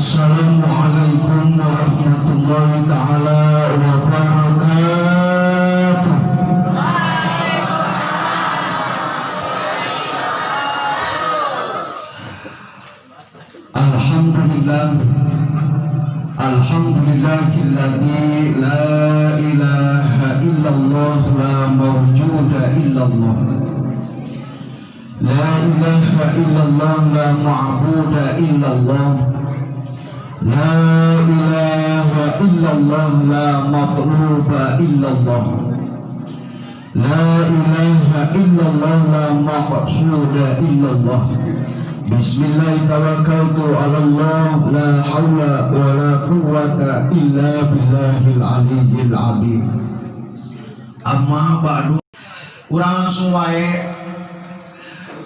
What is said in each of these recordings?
Assalamualaikum warahmatullahi taala wabarakatuh. Alhamdulillah, alhamdulillahilladzi la ilaha illallah la mawjuda illallah, la ilaha illallah la ma'buda illallah, la ilaha illallah la matluba illallah, la ilaha illallah la maqsuda illallah. Bismillah tawakkaltu ala Allah, la haula wa la quwwata illa billahil aliyyil azim. Amma ba'du. Urang langsung wae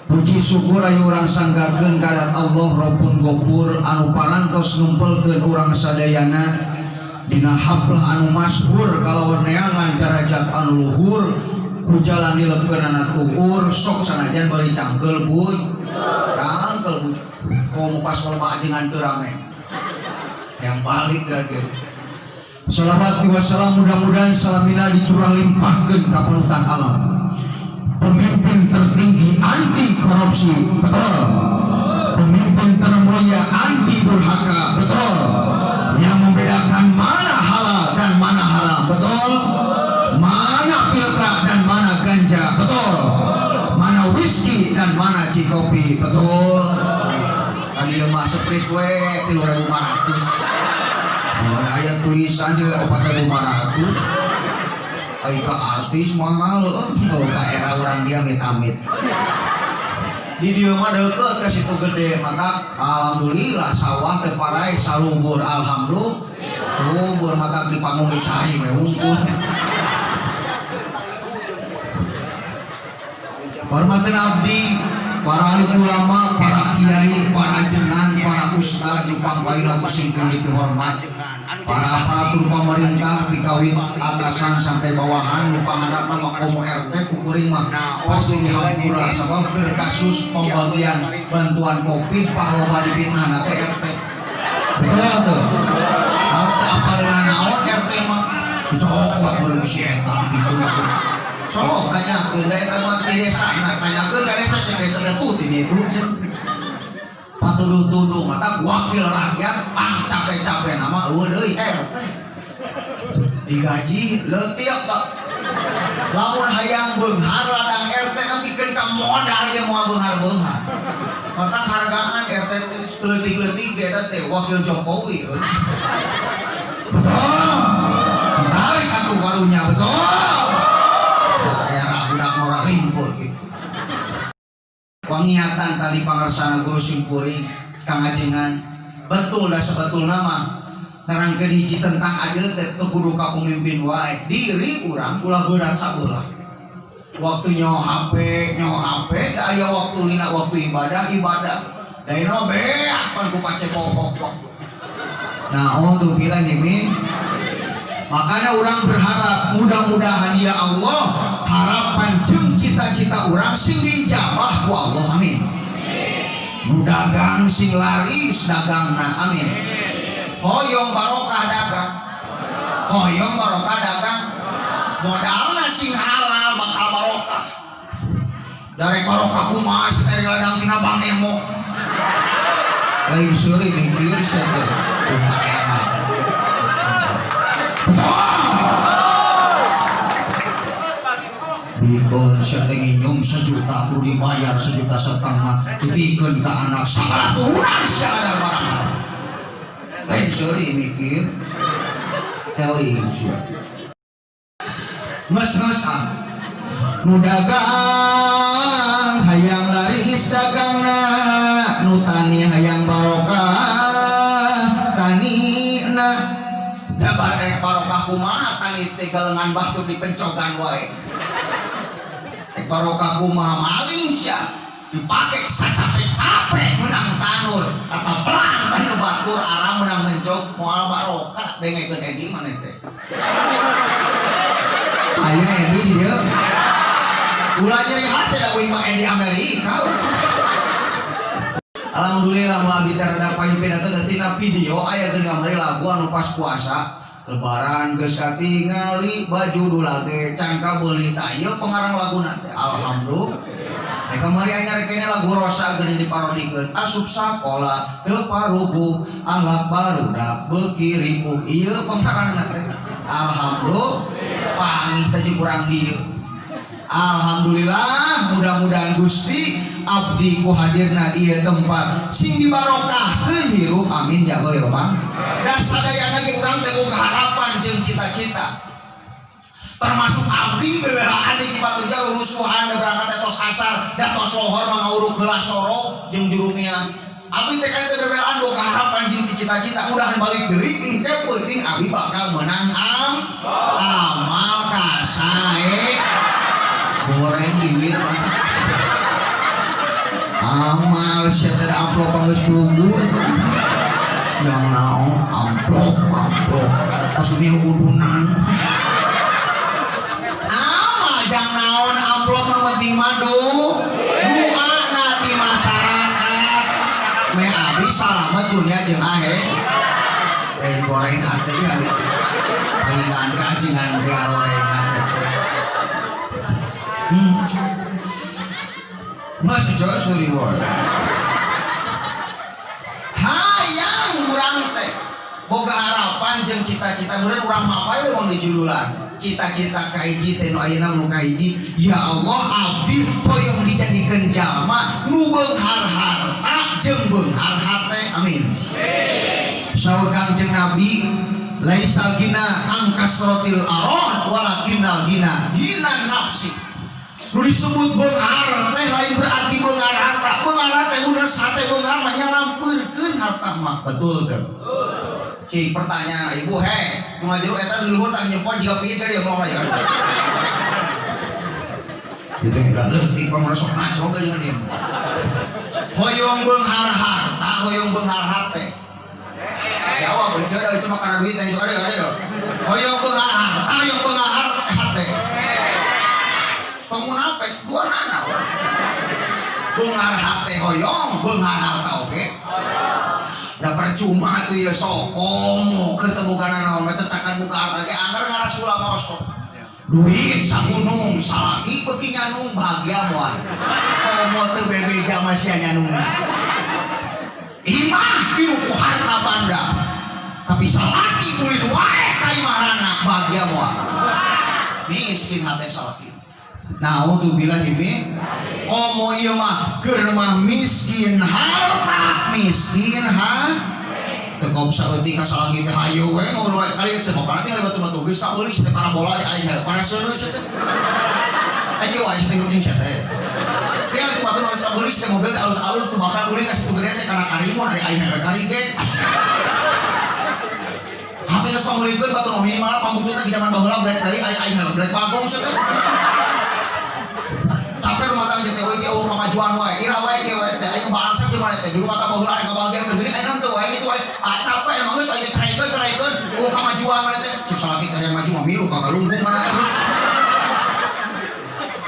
puji syukur ayu urang sanggakeun ka Allah Rabbun Gofur anu parantos numpelkeun urang sadayana dina hablah anu masyhur kalawan neangan darajat anu luhur ku jalan dilepkeunana tuur sok sanajan bari cangkeul buy cangkeul buy komo pas loba ajengan teu rame yang balik lagi. Salawat wassalam mudah-mudahan salamina dicurah limpahkeun ka panutan alam, pemimpin tertinggi anti korupsi, betul, pemimpin termulia anti durhaka, betul, yang membedakan mana halal dan mana haram, betul, mana filtra dan mana ganja, betul, mana whisky dan mana cikopi, betul. Tadi mah Sprite we 3.500. Oh, aya tulisan juga 4.500. Ai ka artis mahal, oh, ka era urang dia amit-amit. Di dieu mah deukeut ka situ gede, maka alhamdulillah sawah teu parai salubur, alhamdulillah subur, maka di panggung ge cai we unggul. Hormatin abdi, para alim ulama, para kiai, para jengan, para ustad, jupang paina ku sim kuring dihormat. Para aparatur pemerintah dikawit atasan sampai bawahan nu pangarapna mah komo RT ku kuring mah pasti dihampura sabab keur kasus pembagian bantuan Covid pahloba dipitnahna teh RT. Betul tuh. Teu apaleuna naon RT mah dicokot baru si eta gitu mah. Sok tanyakeun da eta mah di desa, nah tanyakeun ka desa cek desa teh tuh ti ditu cek. Patuduh-tuduh mata wakil rakyat pang capek-capek nama eueuh deui RT. Digaji leutik Pak. Lamun hayang beunghar ladang RT nepikeun ka modal ge moal beunghar-beunghar. Mata hargaan RT teh leutik-leutik ge eta teh wakil Jokowi euy. Betul. Tarik atuh karunya betul. Era budak ngora limpur gitu. Wangiatan tadi pangarsana guru simkuring Kang Ajengan betul dah sebetul nama nerangkeun hiji tentang adil teh teu kudu ka pemimpin wae, diri urang ulah berat sabelah. Waktu nyawa HP nyawa HP da aya waktu lina waktu ibadah ibadah da ieu mah beak pan ku pacekokok waktu. Nah oh tuh bilang ini makanya orang berharap mudah-mudahan ya Allah harapan jeung cita-cita orang sing dijabah ku Allah, amin. Nu dagang sing laris dagangna, amin. Hoyong barokah dagang, hoyong barokah dagang, modalna sing halal bakal barokah. Dari barokah kumaha si teh ladang tina Bang Emo lain seuri mikir sia teh. Bikeun sia teh nginyum sejuta kudu dibayar 1,5 juta dibikeun ka anak sagala turunan sia ada barang. Lain seuri mikir eling sia. Nges-nges ah. Nu dagang hayang laris dagangna, nu tani hayang barokah tanina. Dabar rek barokah kumaha tani teh galengan batur dipencogan wae. Rek barokah kumaha maling sia dipake sacape-cape menang tanur kata pelan tanu batur aram menang mencok moal barokah dengekeun Edi maneh teh. Aya Edi di dieu. Ulah nyeri hate da uing mah Edi Amerika. Alhamdulillah mun abdi teh rada payu pidato teh tina video aya geuning kamari lagu anu pas puasa lebaran geus katingali baju dulage can kabeuli tah ieu pengarang laguna teh alhamdulillah. Eh kamari anyar kene lagu Rosa geuning diparodikeun asup sakola teu parubuh alak barudak beuki ripuh ieu pengarangna teh alhamdulillah pangih teh jeung urang dieu. Alhamdulillah mudah-mudahan Gusti abdi ku hadirna ieu tempat sing dibarokahkeun hirup amin ya Allah ya Rabbal. Da sadayana ge urang teh boga harapan jeung cita-cita. Termasuk abdi bebelaan di Cipatujah rusuhan da berangkat teh tos asar da tos lohor mah ngawuruk heula sorok jeung jurumia. Abdi teh kan teh bebelaan boga harapan jeung cita-cita mudahan balik deui engke peuting abdi bakal menang amal kasae. Goreng diwir mah. Amal sia teh amplop geus tunggu eta. Yang naon amplop amplop pas ini udunan. Amal jang naon amplop nu penting mah doana ti masyarakat. Me abdi salamet dunia jeung akhir. Goreng hate ieu abdi. Palingan kacingan teh gorengan teh. Mas jauh suri wae. Hayang urang teh boga harapan jeung cita-cita meureun urang mah we wong di judulan. Cita-cita kahiji teh nu ayeuna nu kahiji ya Allah abdi hoyong dijadikeun jalma nu beunghar harta jeung beunghar hate amin. Saur Kangjeng Nabi laisal gina angkasrotil arad walakinnal gina gina nafsi. Nu disebut beunghar teh lain berarti beunghar harta. Beunghar teh mun sate beunghar mah nya ngampeurkeun harta mah. Betul teu? Cik pertanyaan ibu he, nu ngajeru eta di luhur tah nyempon jiga pieu dia ngomong ya. Jadi leutik pangresok ngaco ge jeung dia. Hoyong beunghar harta, hoyong beunghar hate. Jawab euceu da euceu mah kana duit teh ada ada. Hoyong beunghar harta, hoyong beunghar hate. Tong munafik dua nana. Beunghar hate hoyong, beunghar harta oge. Da percuma tuh ya sokomo keur teu boga naon ngececakan buka harta ge anggar ngarasula mosok. Duit sagunung salaki beuki nyanung bahagia moal. Komo teu bebeja mah sia nyanung. Imah dinuku harta banda. Tapi salaki ulin wae ka imahna bahagia moal. Miskin hate salaki. Naudzubillah min komo ieu mah keur mah miskin harta miskin ha teu kop saeutik ka salaki teh hayu we ngobrol wae kali cenah mah tinggal batu-batu geus tak meuli teh parabola di aing para seuneu teh aja wae teh kucing sia teh tinggal tu batu geus meuli teh mobil teh alus-alus tu bakal ulin ka situ gede teh kana karimun ari aing we kari ge HP geus pameulikeun batur mah minimal pambututna di zaman baheula BlackBerry aing Black Bagong sia teh capek rumah tangga teh we eueuh kamajuan wae ira wae kieu wae teh aing balangsa jeung mana teh di rumah tangga baheula aing kabagian teh geuning aing teu wae kitu wae ah capek emang geus aing ceraikeun ceraikeun eueuh kamajuan mana teh cik salaki teh yang maju mah milu ka galunggung mana terus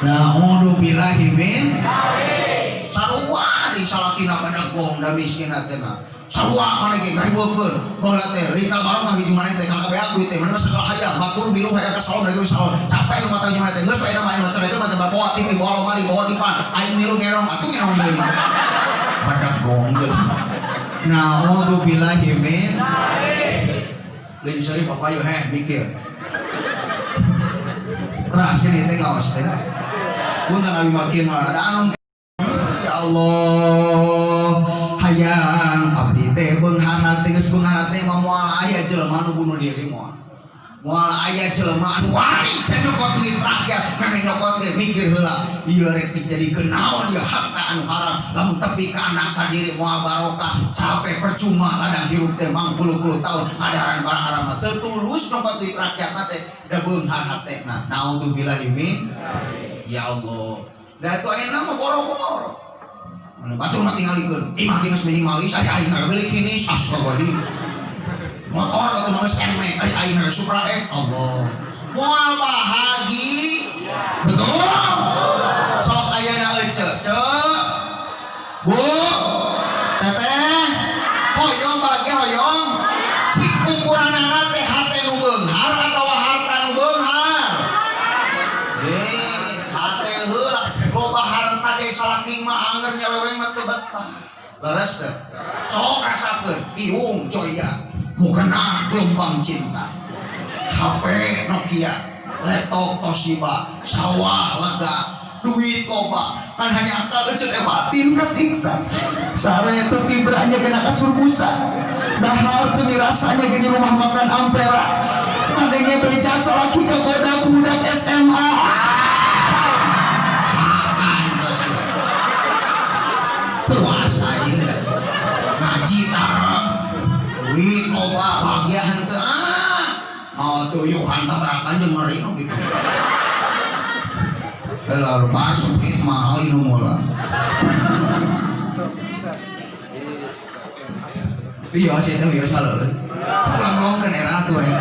naudzubillahi min sarua di salakina badegong da miskin teh mah sarua mana ge ngariweukeun baheula teh lingkal barong mah hiji maneh teh kalaka beak duit teh mana mah sagala hayang batur biru hayang ka salon dari salon capek rumah tangga maneh teh geus we mah aing mah cerai mah teh bawa TV bawa lemari bawa dipan aing milu ngerong atuh ngerong deui badegong deui naudzubillahi min lain sari bapak yo heh mikir teras gini teh ngaos teh punten abi makin mah ada anu ya Allah hayang abdi teh beunghar hate geus beunghar hate mah moal aya jelema nu bunuh diri moal moal aya jelema anu wani nyokot duit rakyat memeh nyokot ge mikir heula ieu rek dijadikeun naon ieu harta anu haram lamun tepi ka anak ka diri moal barokah capek percuma ladang hirup teh mangpuluh-puluh tahun adaran barang haram mah teu tulus nyokot duit rakyat teh da beunghar hatena naudzubillahi min ya Allah da atuh ayeuna mah boro-boro batur mah tingalikeun imah geus minimalis ari aing meuli kinis astagfirullahaladzim motor batur mah geus NM ari aing Supra X Allah moal bahagia betul sok ayeuna ece ce bu Syukuranana teh hate nu beunghar atawa harta nu beunghar? Hate heula loba harta ge salaki mah anger nyeleweng mah teu betah. Leres teh? Sok rasakeun iung coya mukena gelombang cinta. HP Nokia, laptop Toshiba, sawah lega, duit loba, kan hanya akal eceut batin kasiksa. Sare teu tibranya kena kasur busa. Dahar teu mirasanya di rumah makan Ampera. Ngadenge beja salaki kagoda budak SMA. Hakan puas aing da. Ngaji tara. Duit loba bahagia henteu ah. Mau tuyuhan tabrakan jeung marino gitu. Lalu masuk itu mahal ini mula. Iya sih itu iya salah. Pulang long kan era tuh ya.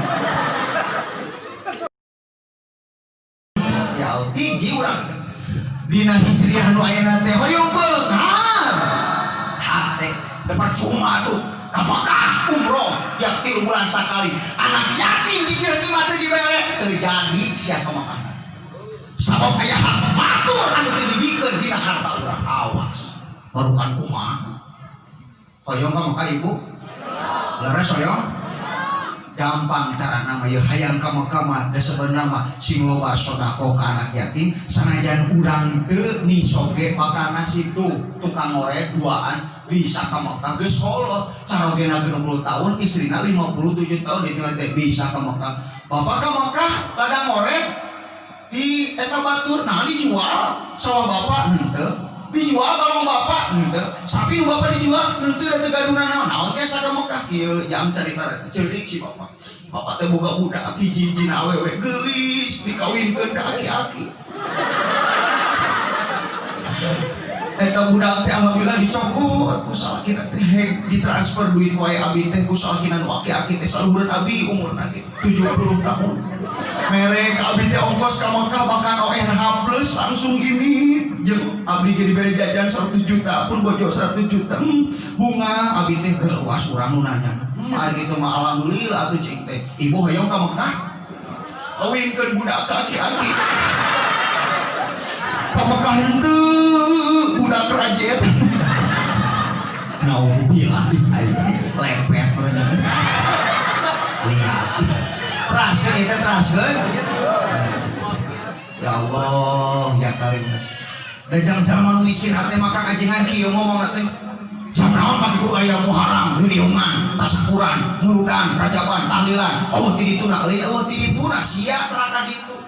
Ya hiji urang. Dina hijriah nu ayeuna teh hoyong beunghar. Hate da percuma tuh. Ka Mekah umroh tiap 3 bulan sakali. Anak yatim dikira mah teu dibere, teu jadi sia ka Mekah. Sabab aya hak batur anu teu dibikeun dina harta urang. Awas. Barukan kumaha? Hoyong ka Mekah ibu? Leres hoyong? Gampang carana mah ieu hayang ka Mekah mah da sebenarna mah sing loba sedekah ka anak yatim sanajan urang teu nisoge bakal nasib tuh tukang ngore duaan bisa ka Mekah geus kolot carogena 60 tahun istrina 57 tahun ditinggal teh bisa ka Mekah. Bapak ka Mekah ladang ngore di eta batur nah dijual sawah bapak henteu dijual balong bapak henteu sapi nu bapak dijual henteu da teu gaduhna naon naon tiasa ka Mekah kieu jam carita ceurik si bapak. Bapak teh boga budak hiji-hijina awewe geulis dikawinkeun ka aki-aki. Eta budak teh alhamdulillah dicokot ku salakina teh ditransfer duit wae abi teh ku salakina nu aki-aki teh saluhureun abi umurna ge 70 tahun. Merek abi teh ongkos ka Mekah bahkan ONH plus langsung ini jeung abdi ge dibere jajan 100 juta pun bojo 100 juta bunga abi teh reuas urang nu nanya. Ari kitu mah alhamdulillah atuh cing teh. Ibu hoyong ka Mekah? Kawinkeun budak ka aki-aki. Ka Mekah henteu budak rajet. Naudzubillah aing lepet urang. Lihat. Teraskeun ieu teh teraskeun. Ya Allah, ya Karim. Da jam-jaman miskin hate maka ngajengan kieu ngomong teh. Jam naon pake kudu aya Muharram, ririungan, tasakuran, muludan, rajaban, tahlilan. Oh ti dituna, lain eueuh ti dituna sia terakan ditu.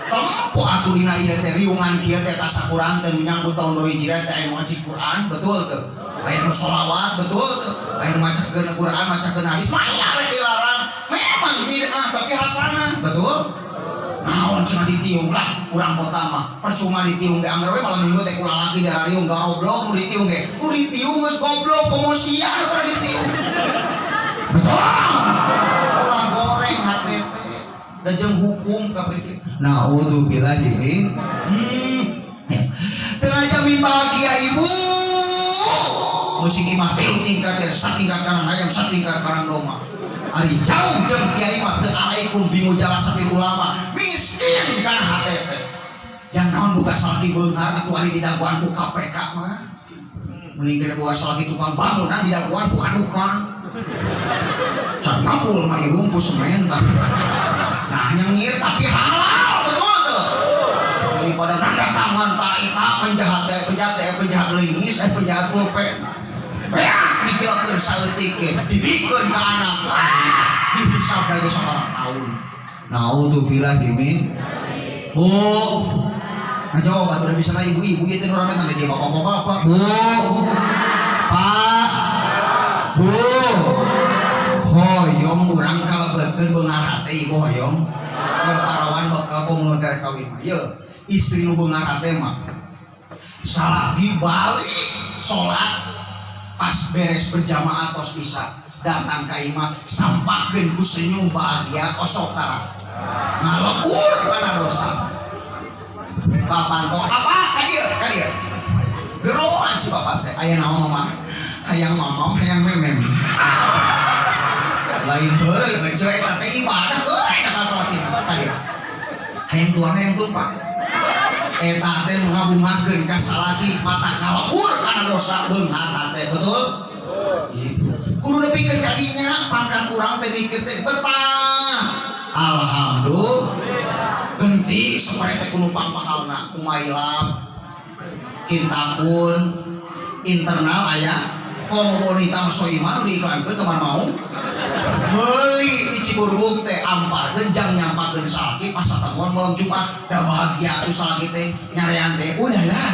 Tempo atuh dina ieu teh riungan kieu teh tasakuran teh menyambut tahun baru Hijriah teh aya nu ngaji Quran, betul teu? Aya nu sholawat, betul teu? Aya nu macakeun Quran, macakeun hadis, maya rek dilarang. Memang bid'ah tapi hasanah, betul? Naon cenah ditiung lah urang kota mah. Percuma ditiung ge angger we malam minggu teh kula laki darariung garoblok nu ditiung ge. Nu ditiung geus goblok komo sia nu tara ditiung. Betul. Ulah goreng hate teh. Da jeung hukum ka beuki. Naudzubillah min. Teu ngajamin bahagia ibu. Musik imah tilu tingkat teh satingkat karang hayam satingkat karang doma. Ari jauh jeung kiai mah teu alaikum bimujalasatil ulama miskin kan hate teh. Jang naon boga salaki beunghar atuh ari didagoan ku KPK mah. Mending kena boga salaki tukang bangunan didagoan ku adukan. Can ngapul mah irung ku semen tah. Nah nyengir tapi halal betul teu. Daripada nanda tangan ta eta penjahat teh penjahat leungis penjahat pulpen. Beak dikilakeun saeutik ge dibikeun ka anak. Dihisab lagi sabaraha tahun. Naudzubillah min. Bu. Nah jawab atuh bisa lah ibu-ibu ieu teh nu rame teh dia bapak-bapak. Bu. Pak. Bu. Hoyong urang kalebetkeun beunghar hate ibu hoyong. Mun parawan bakal komo rek kawin mah. Yeuh, istri nu beunghar hate mah salagi balik salat pas beres berjamaah tos bisa datang ka imah sampakeun ku senyum bahagia osok tara ngalebur kana dosa. Bapak apa ka dieu ka dieu geroan si bapak teh aya naon mama hayang mamam hayang memem. Lain heureuy ece eta teh ibadah heureuy ka salaki tadi. Hayang tuang hayang tumpang. Eta teh ngabungahkeun ka salaki mata kalebur kana dosa beunghar hate, betul? Gitu. Kudu nepikeun ka dinya pangkat urang teh mikir teh betah. Alhamdulillah. Genti supaya teh kudu pangpahalna kumailap kintakun internal aya komo bonita soiman diiklankeun kamar mau meuli di Ciburbuk teh amparkeun jang nyampakeun salaki pas satemuan malam Jumat da bahagia atuh salaki teh nyarean teh udahlah.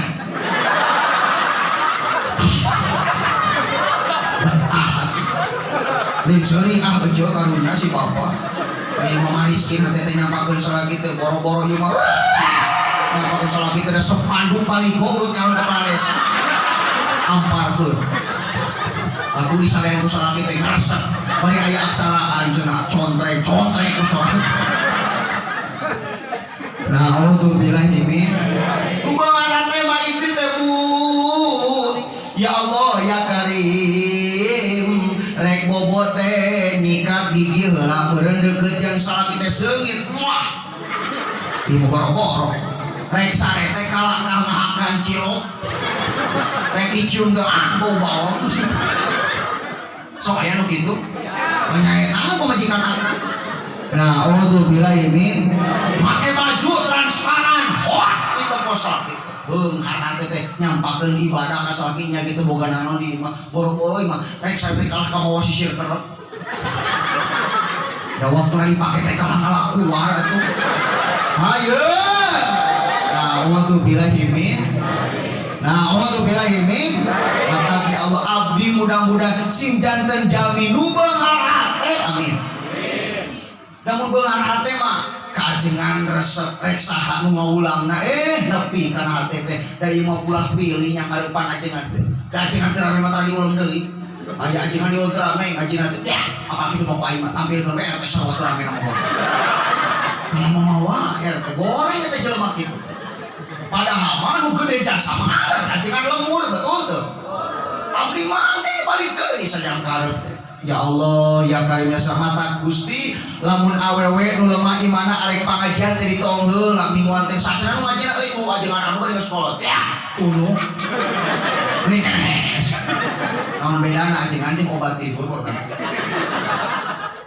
Lim seuri ah ece karunya si bapak. Ieu mah miskin hate teh nyampakeun salaki teh boro-boro ieu mah. Nyampakeun salaki teh da sepanduk paling urut nyalon kepala desa. Amparkeun. Aku disalean ku salaki teh ngaresep. Bari aya aksaraan cenah contrek-contrek ku sorang. Nah, auzubillahi min. Kumaha teh mah istri teh Bu. Ya Allah ya Karim. Rek bobo teh nyikat gigi heula meureun deukeut jeung salaki teh seungit. Muah. Di boro-boro. Rek sare teh kalakah ngahakan cilok. Rek dicium teh ah bau bawang. Sok aya nu kitu. Nyaeta pamajikan aku. Nah, auzubillahi min. Make baju transparan, hot di toko salaki. Beunghar hate teh nyampakeun ibadah ka salaki nya kitu boga naon di imah. Boro-boro imah rek sare kalah ka mawa sisir kerep. Da waktuna dipake teh kalah ngalakuar atuh. Hayeun. Nah, auzubillahi min. Nah, auzubillahi min. Maka ya Allah abdi mudah-mudahan sing janten jalmi nu beunghar hate. Amin. Namun beunghar hate mah kajengan resep rek saha nu ngawulangna nepi kana hate teh da ieu mah ulah pilih nya ngarepan ajengan teh. Da ajengan teh rame mah tara diulem deui. Aya ajengan diulem teh rame ngajina teh. Yah, apa kitu mah ku aing mah tampilkeun we RT sarua teh rame ngomong. Kalau mau mawa RT goreng eta jelema kitu. Padahal mah nu gede jasa mah ajengan lemur betul teu. Abdi mah teh balik deui sajam karep teh. Ya Allah ya Karim ya mata Gusti lamun awewe nu lemah imana arek pangajian teh ditong heula mingguan teh sacenah nu ngajina euy ku ajengan anu bari geus kolot. Ya tunu. Ini kenes. Naon bedana ajengan jeung obat tidur bodoh.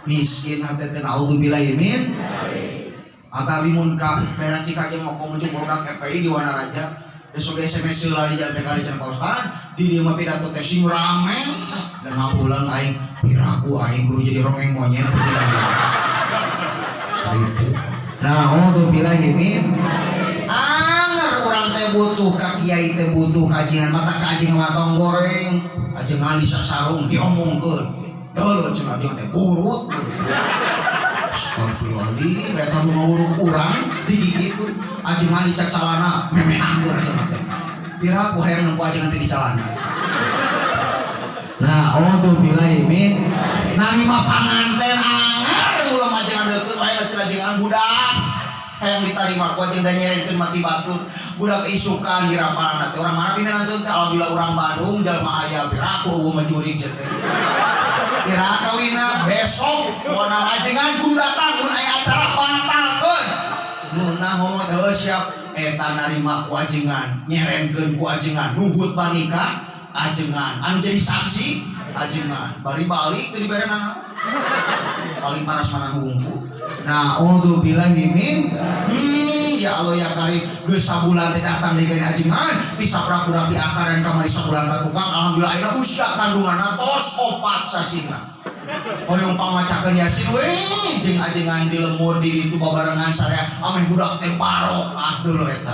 Miskin hate teh naudzubillahi min. Atawi mun ka daerah Cikajang mau menuju produk FPI di Wanaraja. Besok SMS heula di jalan TK di Cenah Ustad, di dieu mah pidato teh sing rame dan ngapulang aing piraku aing kudu jadi rongeng monyet. Nah, auzubillahi min. Anger urang teh butuh ka kiai teh butuh kajian mata kajian mah tong goreng, ajengan di sasarung diomongkeun. Deuleu cenah ajengan teh burut. Astagfirullahaladzim, eta nu ngawuruk urang digigit ajengan di cacalana memenahkeun ajengan teh. Piraku hayang nempo ajengan teh di calana. Nah, auzubillahi min. Nah, mah panganten anger ulah ajengan deukeut wae cenah ajengan budak. Hayang ditarima ku ajengan da nyerenkeun mati batur. Budak isukan di ramparan teh urang mana pimpinan teh alhamdulillah urang Bandung jalma aya piraku eueuh mah jurig teh. Kira kawina besok moal ajengan kudu datang mun aya acara batalkeun. Nuna ngomong teh heuh siap eta narima ku ajengan, nyerenkeun ku ajengan, nuhut panikah ajengan, anu jadi saksi ajengan, bari balik teu diberenan. Paling paras mana hungku. Nah, auzubillahi min. Ya Allah ya Karim, geus sabulan teh datang di kana ajengan, disaprak-prak di akaran kamari sabulan ka tukang, alhamdulillah ayeuna usia kandunganna tos 4 sasina. Hoyong pangmacakeun Yasin we jeung ajengan di lemur di ditu babarengan sarea ameh budak teh barokah deuleu eta.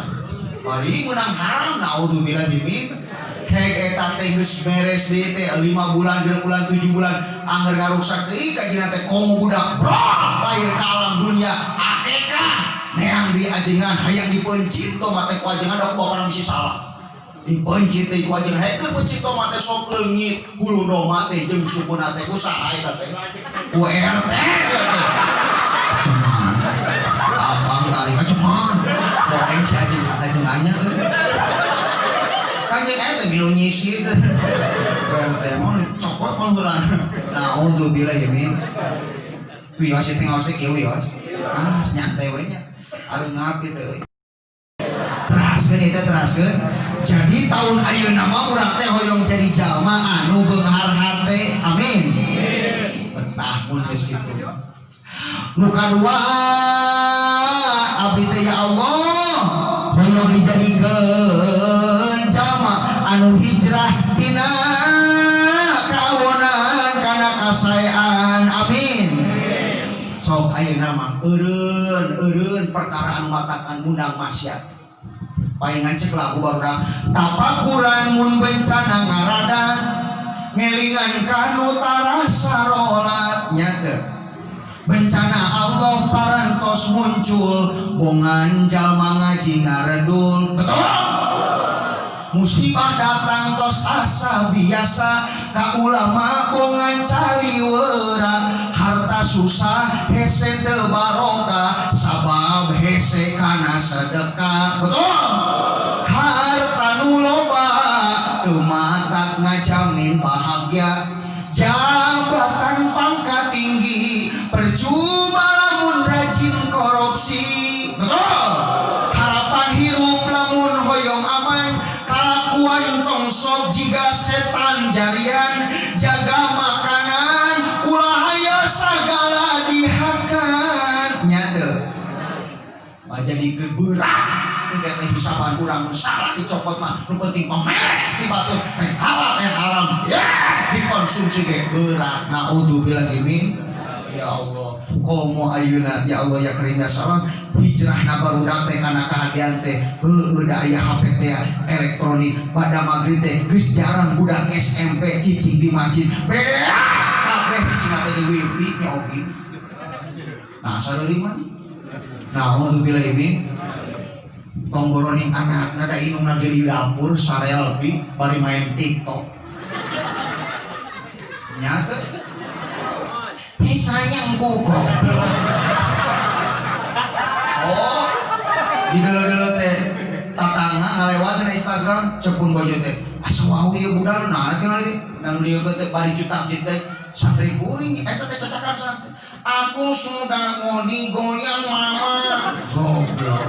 Bari meunang haram naudzubillah min. Heg eta teh geus beres deui teh 5 bulan, 6 bulan, 7 bulan angger ngaruksak deui ka ajengan teh komo budak brok lahir ka alam dunia akekah neang di ajengan hayang dipencit tomat teh ku ajengan da ku bapana bisi salah. Dipencit teh ku ajengan hek pencit tomat teh sok leungit hulu doma teh jeung sukuna teh ku saha eta teh ku RT teh. Cuman abang tarik cuman goreng si ajengan ajengannya euy. Kan jeung eta milu nyisir teh. RT mah copot pangheulana. Naudzubillah min. Wios teh ngaos teh kieu wios. Ah, nyantai we nya. Areungap kitu euy. Teraskeun ieu teh, teraskeun. Jadi tahun ayeuna mah urang teh hoyong jadi jalma anu beunghar hate. Amin. Betah mun geus kitu. Nu kadua, abdi teh, ya Allah, hoyong dijadikeun jalma anu hijrah tina kawonan kana kasaean. Amin. Sok ayeuna mah eureun eureun perkara anu matakan ngundang maksiat. Paingan cek lagu barudak, tapakuran mun bencana ngaradan, ngelingan kanu tara sarolat nya teu. Bencana Allah parantos muncul, bongan jalma ngaji ngaredul. Betul. Musibah datang tos asa biasa, ka ulama bongan caliwera. Harta susah, hese teu barokah, sabab hese kana sedekah. Betul. Harta nu loba teu matak ngajamin bahagia. Jabatan pangkat tinggi percuma lamun rajin korupsi. Betul. Harapan hirup lamun hoyong aman, kalakuan tong sok jiga setan jarian. Jaga makanan, ulah aya sagala dihakan nya teu. Jadi berat engke teh hisaban urang. Salah dicopot mah nu penting pemelek di batur, rek halal rek haram ya dikonsumsi ge berat. Naudzubillah min. Ya Allah, komo ayeuna, ya Allah ya Karim ya Salam, hijrahna barudak teh kana kahadean teh. Heueuh da aya HP teh elektronik. Pada maghrib teh geus jarang budak SMP cicing di masjid. Beak kabeh cicing teh di wifi nya oge. Nah, sareuri mah. Naudzubillah min. Tong boroning anak da indung lagi di dapur sarelpi bari main TikTok. Nyata. Eh, sayangku, goblok. Oh, di dulu-dulu teh tatangga ngalewat di Instagram, cepun bojo teh. Asa wau ieu budak nah tinggal di dan dieu teh bari juta teh santri kuring eta teh cacakan santri. Aku sudah mau digoyang mama. Goblok.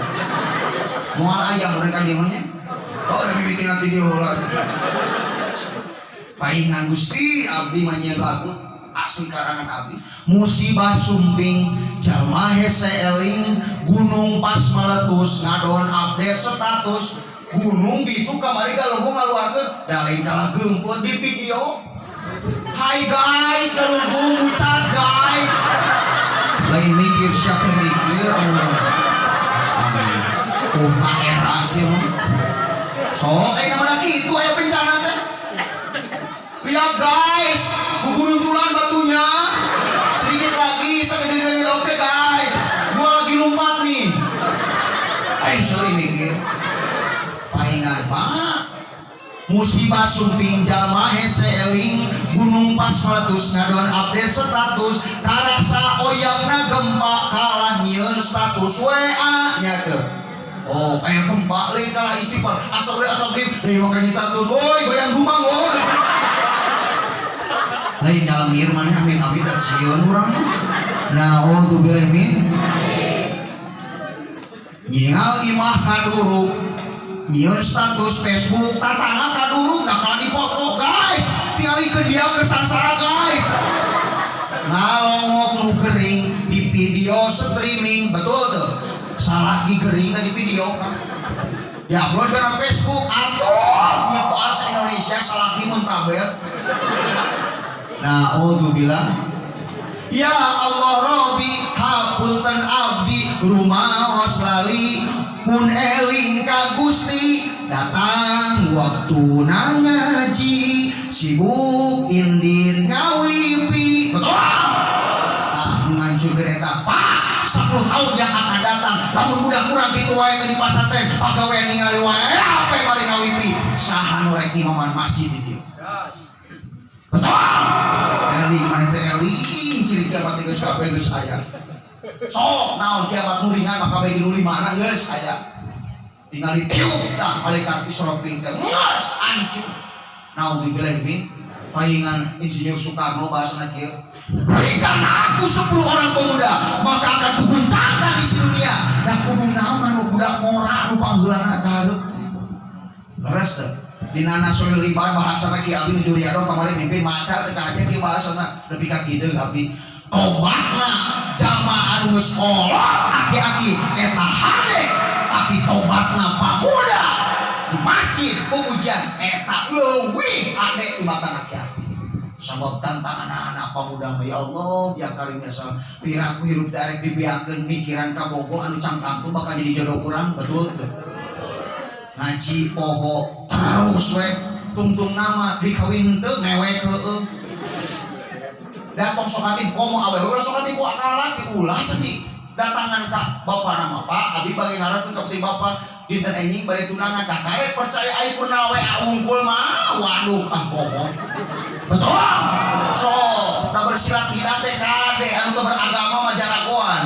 Moal aya mereka di mana? Oh, udah mimiti nanti dia ulah. Paingan Gusti, abdi mah nyieun lagu asli karangan abdi. Musibah sumping, jalma hese eling, gunung pas meletus ngadon update status. Gunung gitu kamari galunggung ngaluarkeun da lain kalah geumpeur di video. Hai guys, galunggung bucat guys. Lain mikir, siapa yang mikir Allah. Amin. Oh, era sih mah. So, eh namanya kitu aya bencana teh. Lihat guys, guguruntulan batunya. Sedikit lagi, segede lagi. Oke guys, gua lagi lompat nih. Eh, sorry mikir. Paingan pak. Musibah sumping, jalma hese eling, gunung pas meletus ngadon update status. Karasa oyagna gempa kalah nyieun status WA nya teu. Oh, kayak gempa lain kalah istighfar. Astagfirullah, astagfirullah. Deui makanya status. Woi, goyang dumang woi. Lain dalam mir mana, amin amin dan sieun urang. Nah, oh min. Nyingal imah kaduruk, nyieun status Facebook, tatangga kaduruk da kalah dipoto, guys. Tingalikeun dia keur sangsara, guys. Ngalongok nu gering di video streaming, betul tuh. Salaki gering di video kan. Diupload ke Facebook atuh nyebar se Indonesia salaki muntaber. Nah, oh bilang ya Allah Robi, hapunten abdi rumaos lali mun eling ka Gusti. Datang waktu ngaji sibuk indit ngawipi. Betul. Ah, ngancurkeun eta Pak, 10 tahun yang akan datang lamun budak kurang kitu wae teh di pasantren, pagawean ningali wae apa bari ngawipi, saha nu rek imaman masjid di dieu? Betul. Eling maneh teh, eling ciri kiamat geus kabeh geus aya. Sok naon kiamat nu ringan mah kabeh nu limana geus aya. Tinggal ditiup tah malaikat Israfil teh geus hancur. Naudzubillah min. Paingan Insinyur Soekarno bahasana kieu. Berikan aku 10 orang pemuda, maka akan kuguncangkan isi dunia. Dah kudu naon anu budak ngora anu pangheulana ka hareup. Leres teu? Dina Nasoil Libar bahasana ki abdi nuju riadoh kamari mimpin maca teh ka aja kieu bahasana nepi ka kieu abdi. Tobatna jalma anu geus kolot aki-aki eta hade, tapi tobatna pamuda di masjid pujian eta leuwih hade tibatan aki-aki. Sabab tantangan anak pamuda mah ya Allah ya karim ya salam piraku hirup teh arek dibiakeun mikiran kabogoh anu cangkang tuh bakal jadi jodoh urang betul teu? Ngaji poho terus we tungtung nama dikawin teu mewek heueuh. Da tong sok hati komo awewe ulah sok hati ku akal laki ulah cedik. Datangan ka bapak nama Pak abdi bagi ngarepkeun ka bapak dinten enjing bari tunangan ka karek percaya ai purna we wungkul mah waduh ah bohong. Betul? So, da bersilat lidah teh kade anu teu beragama mah jaragoan.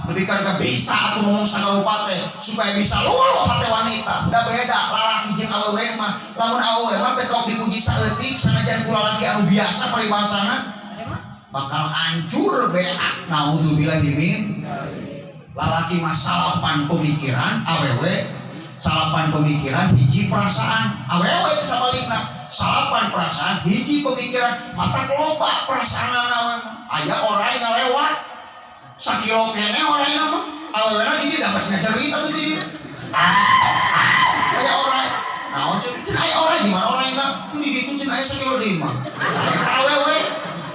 Lebih kan bisa atuh ngomong sagarupa teh supaya bisa luluh hate wanita. Da beda lalaki jeung awewe mah. Lamun awewe mah teh kaum dipuji saeutik sanajan ku lalaki anu biasa paribasana bakal hancur beak. Naudzubillah min. Lalaki mah salapan pemikiran, awewe salapan pemikiran hiji perasaan. Awewe sabalikna salapan perasaan hiji pemikiran, mata loba perasaan awewe. Aya orai ngalewat sakilo kene orai mah awewena di dieu da geus ngacerita tuh di dieu. Aya orai naon ceun ceun aya orai di mana oraina tuh di ditu ceun aya sakilo deui mah. Nah eta awewe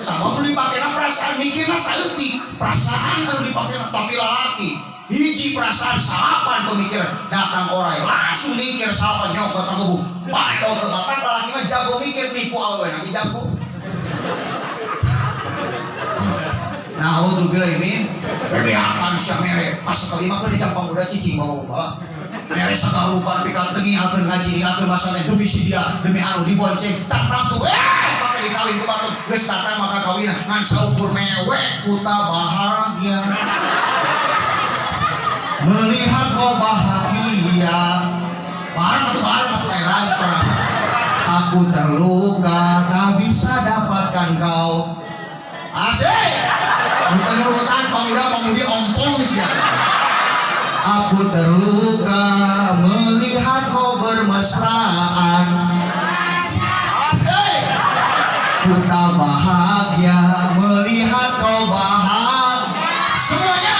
sama nu dipakena perasaan mikirna saeutik perasaan anu dipakena, tapi lalaki hiji perasaan salapan pemikiran datang orai langsung mikir salapan nyokot kagebuk bae ke mata lalaki mah jago mikir nipu awewe nanti jago. Naudzubillah min bebeakan sia mere pas kelima kan di Campang udah cicing bawa-bawa mere sagarupan pikan tengi akeun ngaji akeun masalah demi si dia demi anu dibonceng cangtang tuh pake dikawin ku batur geus datang maka kawin ngan saukur mewek kuta bahagia melihat kau bahagia bareng atuh era sorangan aku terluka tak bisa dapatkan kau asik nurutan pemuda pemudi ompong siapa. Aku terluka melihat kau bermesraan asik ku tak bahagia melihat kau bahagia semuanya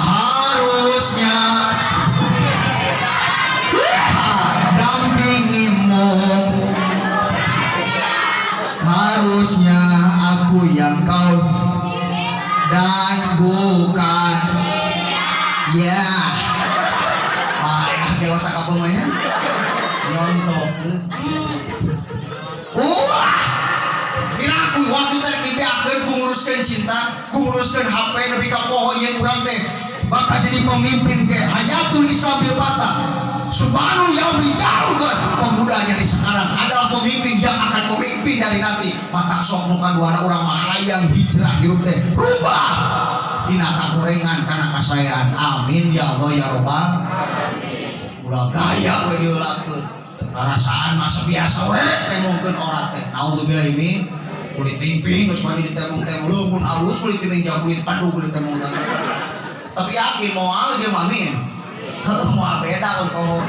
harusnya dampingimu harusnya aku yang kau dan bukan ya malah gelo sakapungnya nyontok wah miraku waktu teh dibeakeun ku nguruskeun cinta ku nguruskeun HP nepi ka poho ieu urang teh bakal jadi pemimpin ke hayatul Islam bil patah subhanul yaumi jauh pemudanya di sekarang adalah pemimpin yang akan memimpin dari nanti mata sok muka dua orang mah hayang hijrah hirup teh rubah dina kagorengan kana kasaean amin ya Allah ya robbal alamin ulah gaya we diulakeun perasaan masa biasa we temongkeun ora teh naudzubillah min kulit pingping geus mandi ditemong-temong leumun alus kulit pingping jauh kulit padu kulit temong tapi yakin moal dia mah amin heuh moal beda untuk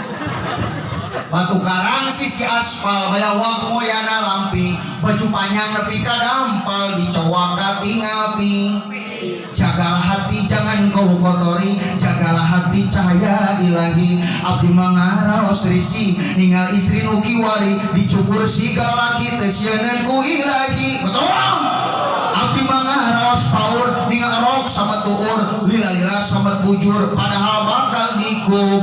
batu karang sisi aspal bayawak moyana lamping baju panjang nepi ka dampal dicowak ka tinggal ping jagalah hati jangan kau kotori jagalah hati cahaya ilahi abdi mangaraos risi ninggal istri nu kiwari dicukur siga laki teu sieun ku ilahi betul abdi mangaraos paur ninggal rok sama tuur lila-lila sama bujur padahal bakal dikub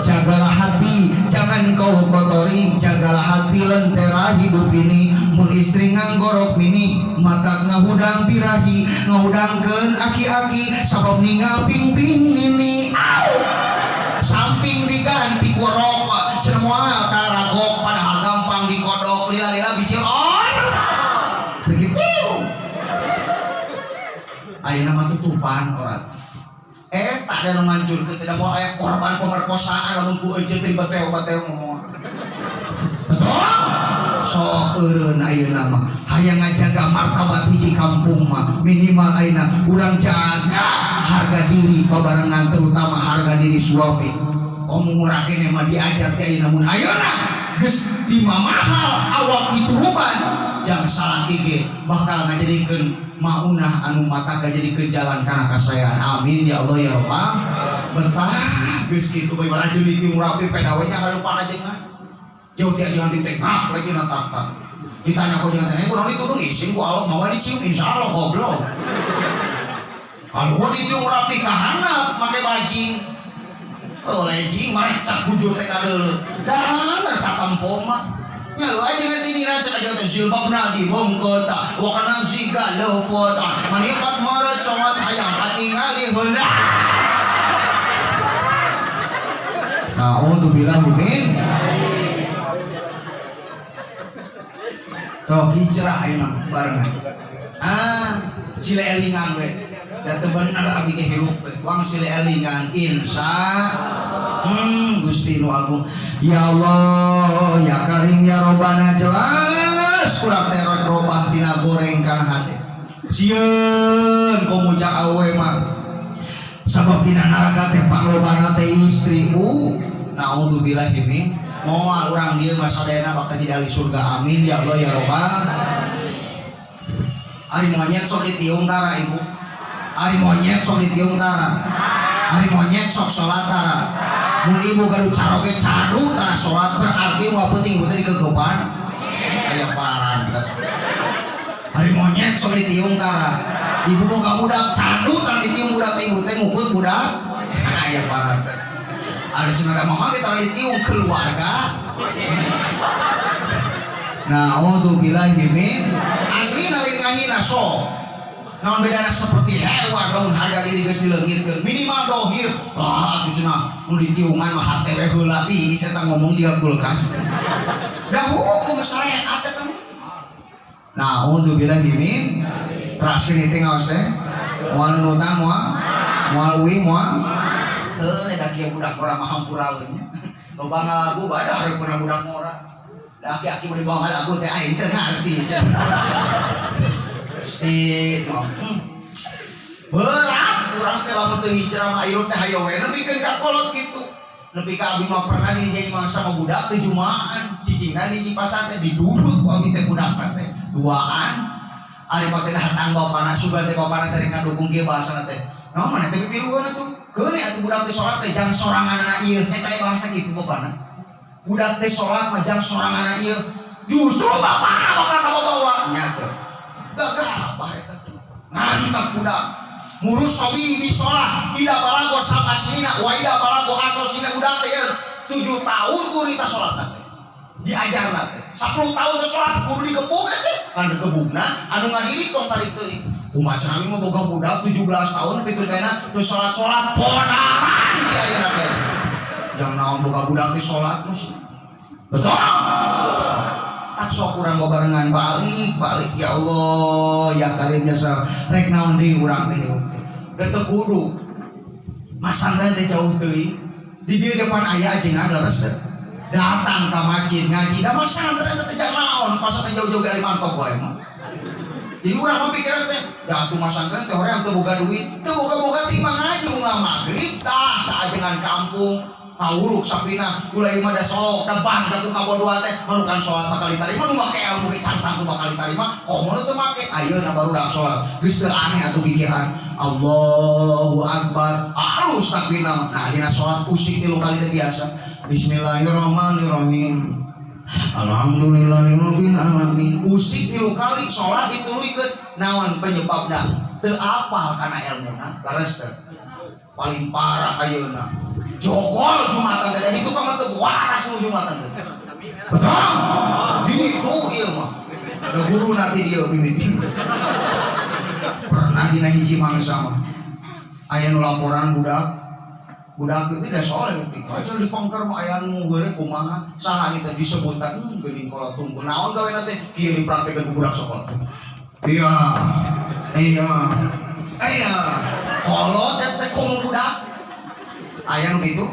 jagalah hati jangan kau kotori jagalah hati lentera hidup ini mun istri nganggorok mini mata ngahudang birahi ngahudangkeun aki-aki sabab ninggal ping-ping nini au samping diganti ku rok cenah moal karagok padahal gampang dikodok lila-lila bijil on begitu ayeuna mah tutupan orang tak ada mancurkeun tidak mau aya korban pemerkosaan lamun ku euceun teh bateo-bateo ngomong betul so Sok eureun ayeuna mah hayang ngajaga martabat hiji kampung mah minimal ayeuna urang jaga harga diri babarengan terutama harga diri suami. Komo ngurakeun mah diajar teh ayeuna mun ayeuna geus dimamahal awak dituruban jang salaki ge bakal ngajadikeun maunah anu mata ngajadikeun jalan kana kasayaan. Amin ya Allah ya Rabbal betah geus kitu bae rajin ditiung rapi peda we nya kalupa ajengan jauh ti ajengan teh ngap lagi na tak ditanya kok jangan tanya kunaon ditudung ising ku Allah mawa dicium insyaallah goblok kalau ditiung rapi ka handap make bajing oh lejing marecak bujur teh kadeuleu dahaner katempo mah nya ajengan ini rancak aja teh jilbabna dibongkot wa kana ziga lofot manikat marecot hayang katingali heula. Na'udzubillahi min sok hijrah ayeuna barengan. Ah, sila elingan we. Da teu bener abdi ge hirup we. Wang sila elingan insya Gusti nu agung. Ya Allah, ya Karim ya Robbana jelas kurang teror robah tina goreng kana hade. Sieun komo jak awewe mah. Sabab dina neraka teh panglobana teh istri bu. Naudzubillahi min. Moal urang dieu mah sadayana bakal jadi ahli surga. Amin ya Allah ya Robbal. Ari monyet sok ditiung tara ibu. Ari monyet sok ditiung tara. Ari monyet sok salat tara. Mun ibu gaduh caroge cadu tara salat berarti moal penting ibu teh dikegepan. Aya parantos. Ari monyet sok ditiung tara. Ibu boga budak cadu tara ditiung budak ibu teh ngukut budak. Aya parantos. Ada cenah ada mama kita ditiung keluarga. Naudzubillahi min asli nalika ngahina sok. Naon bedana seperti hewan lamun harga diri geus dileungitkeun minimal dohir. Lah atuh cenah nu ditiungan mah hate we heula ih eta ngomong di kulkas. Da hukum syariat eta mah. Naudzubillahi min teraskeun teh ngaos teh. Moal nunutan moal moal uih moal teu da kieu budak ngora mah hampuraeun nya. Loba ngalagu bae hareupna budak ngora. Da aki-aki mah dibawa ngalagu teh aing teu ngarti cenah. Si berat urang teh lamun teu hijrah mah ayeuna teh hayo we nepikeun ka kolot kitu. Nepi ka abdi mah pernah di mangsa mah budak teh jumaan, cicingna di pasar teh didudut ku abdi teh budak teh duaan. Ari mah teh datang bapana sugan teh bapana teh ngadukung kieu bahasana teh. Naon maneh teh pipilueun atuh. Keun atuh budak teh salat teh jang soranganna ieu. Eta bahasa kitu bapana. Budak teh salat mah jang soranganna ieu. Justru bapana bakal kabawa nya teh. Gagah eta teh. Mantap budak. Murus sobi di sholat, tidak balago sabasina, wa ida balago asosina budak teh 7 tahun kurita sholat teh. Diajar teh. 10 tahun teh sholat kudu digebug teh. Kan digebugna anu ngadidik tong tarik teuing. Kumaha cenah mah boga budak 17 tahun pikeun kaena teu salat-salat ponaran di ayeuna teh. Jang naon boga budak teh salat mah. Betul? Tak sok urang babarengan balik balik ya Allah ya Karim jasa rek naon deui urang teh hirup teh. Da teu kudu masantren teh jauh teuing. Di dieu depan aya ajengan leres teh. Datang ka masjid ngaji da masantren teh jang naon pasantren jauh-jauh dari mantog wae mah. Jadi urang mah pikiran teh, da atuh masantren teh hoream teu boga duit, teu boga-boga ti mah ngaji ungah magrib tah ka ajengan kampung. Ngawuruk sapina ulah ieu mah da sok da bangga ku kabodohan teh manukan salat sakali tarima nu make ilmu ge cantang ku bakal tarima komo nu teu make ayeuna barudak salat geus teu aneh atuh pikiran Allahu akbar alus takbirna nah dina salat usik 3 kali teh biasa bismillahirrahmanirrahim alhamdulillahirabbil alamin usik 3 kali salat dituluykeun naon penyebabna teu apal kana elmuna leres teh paling parah ayeuna jogol jumatan teh dan itu kan teu waras nu jumatan teh. Betul? Di ditu ieu mah. Da guru nanti dieu mimiti. Pernah dina hiji mangsa mah. Aya nu laporan budak. Budak itu da soleh teh. Aja dipangker mah aya nu heureuy kumaha saha ni teh disebutan geuning kolot tunggu. Naon gawena teh kieu dipraktekeun ku budak sekolah. Iya. Iya. Iya. Kolot teh komo budak. Aya nu kitu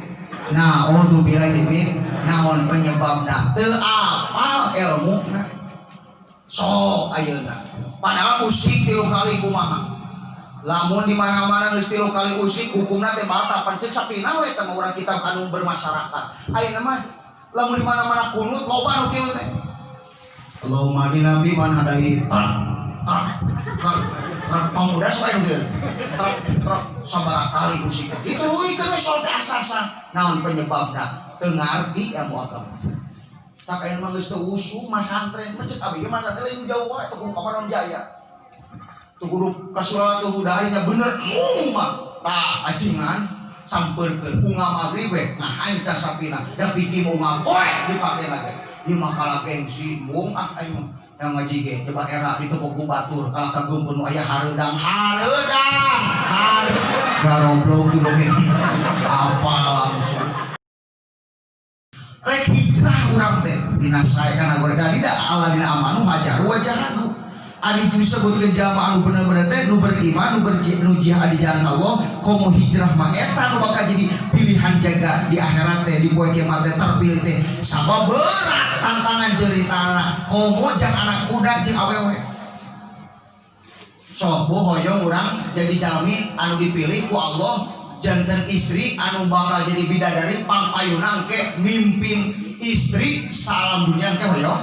nah oh tuh bila jimin naon penyebabna teu apal elmuna Sok ayeuna. Padahal usik 3 kali kumaha. Lamun di mana-mana geus 3 kali usik hukumna teh batal pan ceuk sapina we teh urang kitab anu bermasyarakat. Ayeuna mah lamun di mana-mana kunut loba nu kieu teh. Allahumma hadina fi man hadait. Truk truk truk truk pamuda sok aya nu truk truk sabaraha kali usik. Dituluykeun we salat asasan. Naon penyebabna? Teu ngarti ilmu agama. Tak aya mah geus teu usum masantren, mah ceuk abi ge masantren lain jauh wae teu kudu ka Panon Jaya. Teu kudu ka Suratul Huda nya bener mah. Tah acingan sampeurkeun unggal magrib we ngahanca sapina da piki unggal poe dipake lagi. Ieu mah kalah gengsi mung ah aing mah. Yang ngaji ge coba era ditepok ku batur kalah kageumpun nu aya hareudang hareudang har garoblok tuh apa langsung rek hijrah urang teh dina sae kana goreng dina Allah dina amanu hajaru wa jahadu ari disebutkeun jalma anu bener-bener teh nu beriman nu jihad di jalan Allah komo hijrah mah eta nu bakal jadi pilihan jaga di akhirat teh di poe kiamat teh terpilih teh sabab berat tantangan ceritana komo jang anak muda jeung awewe sok bu hoyong urang jadi jalmi anu dipilih ku Allah janten istri anu bakal jadi bidadari pangpayuna engke mimpin istri salam dunia engke hoyong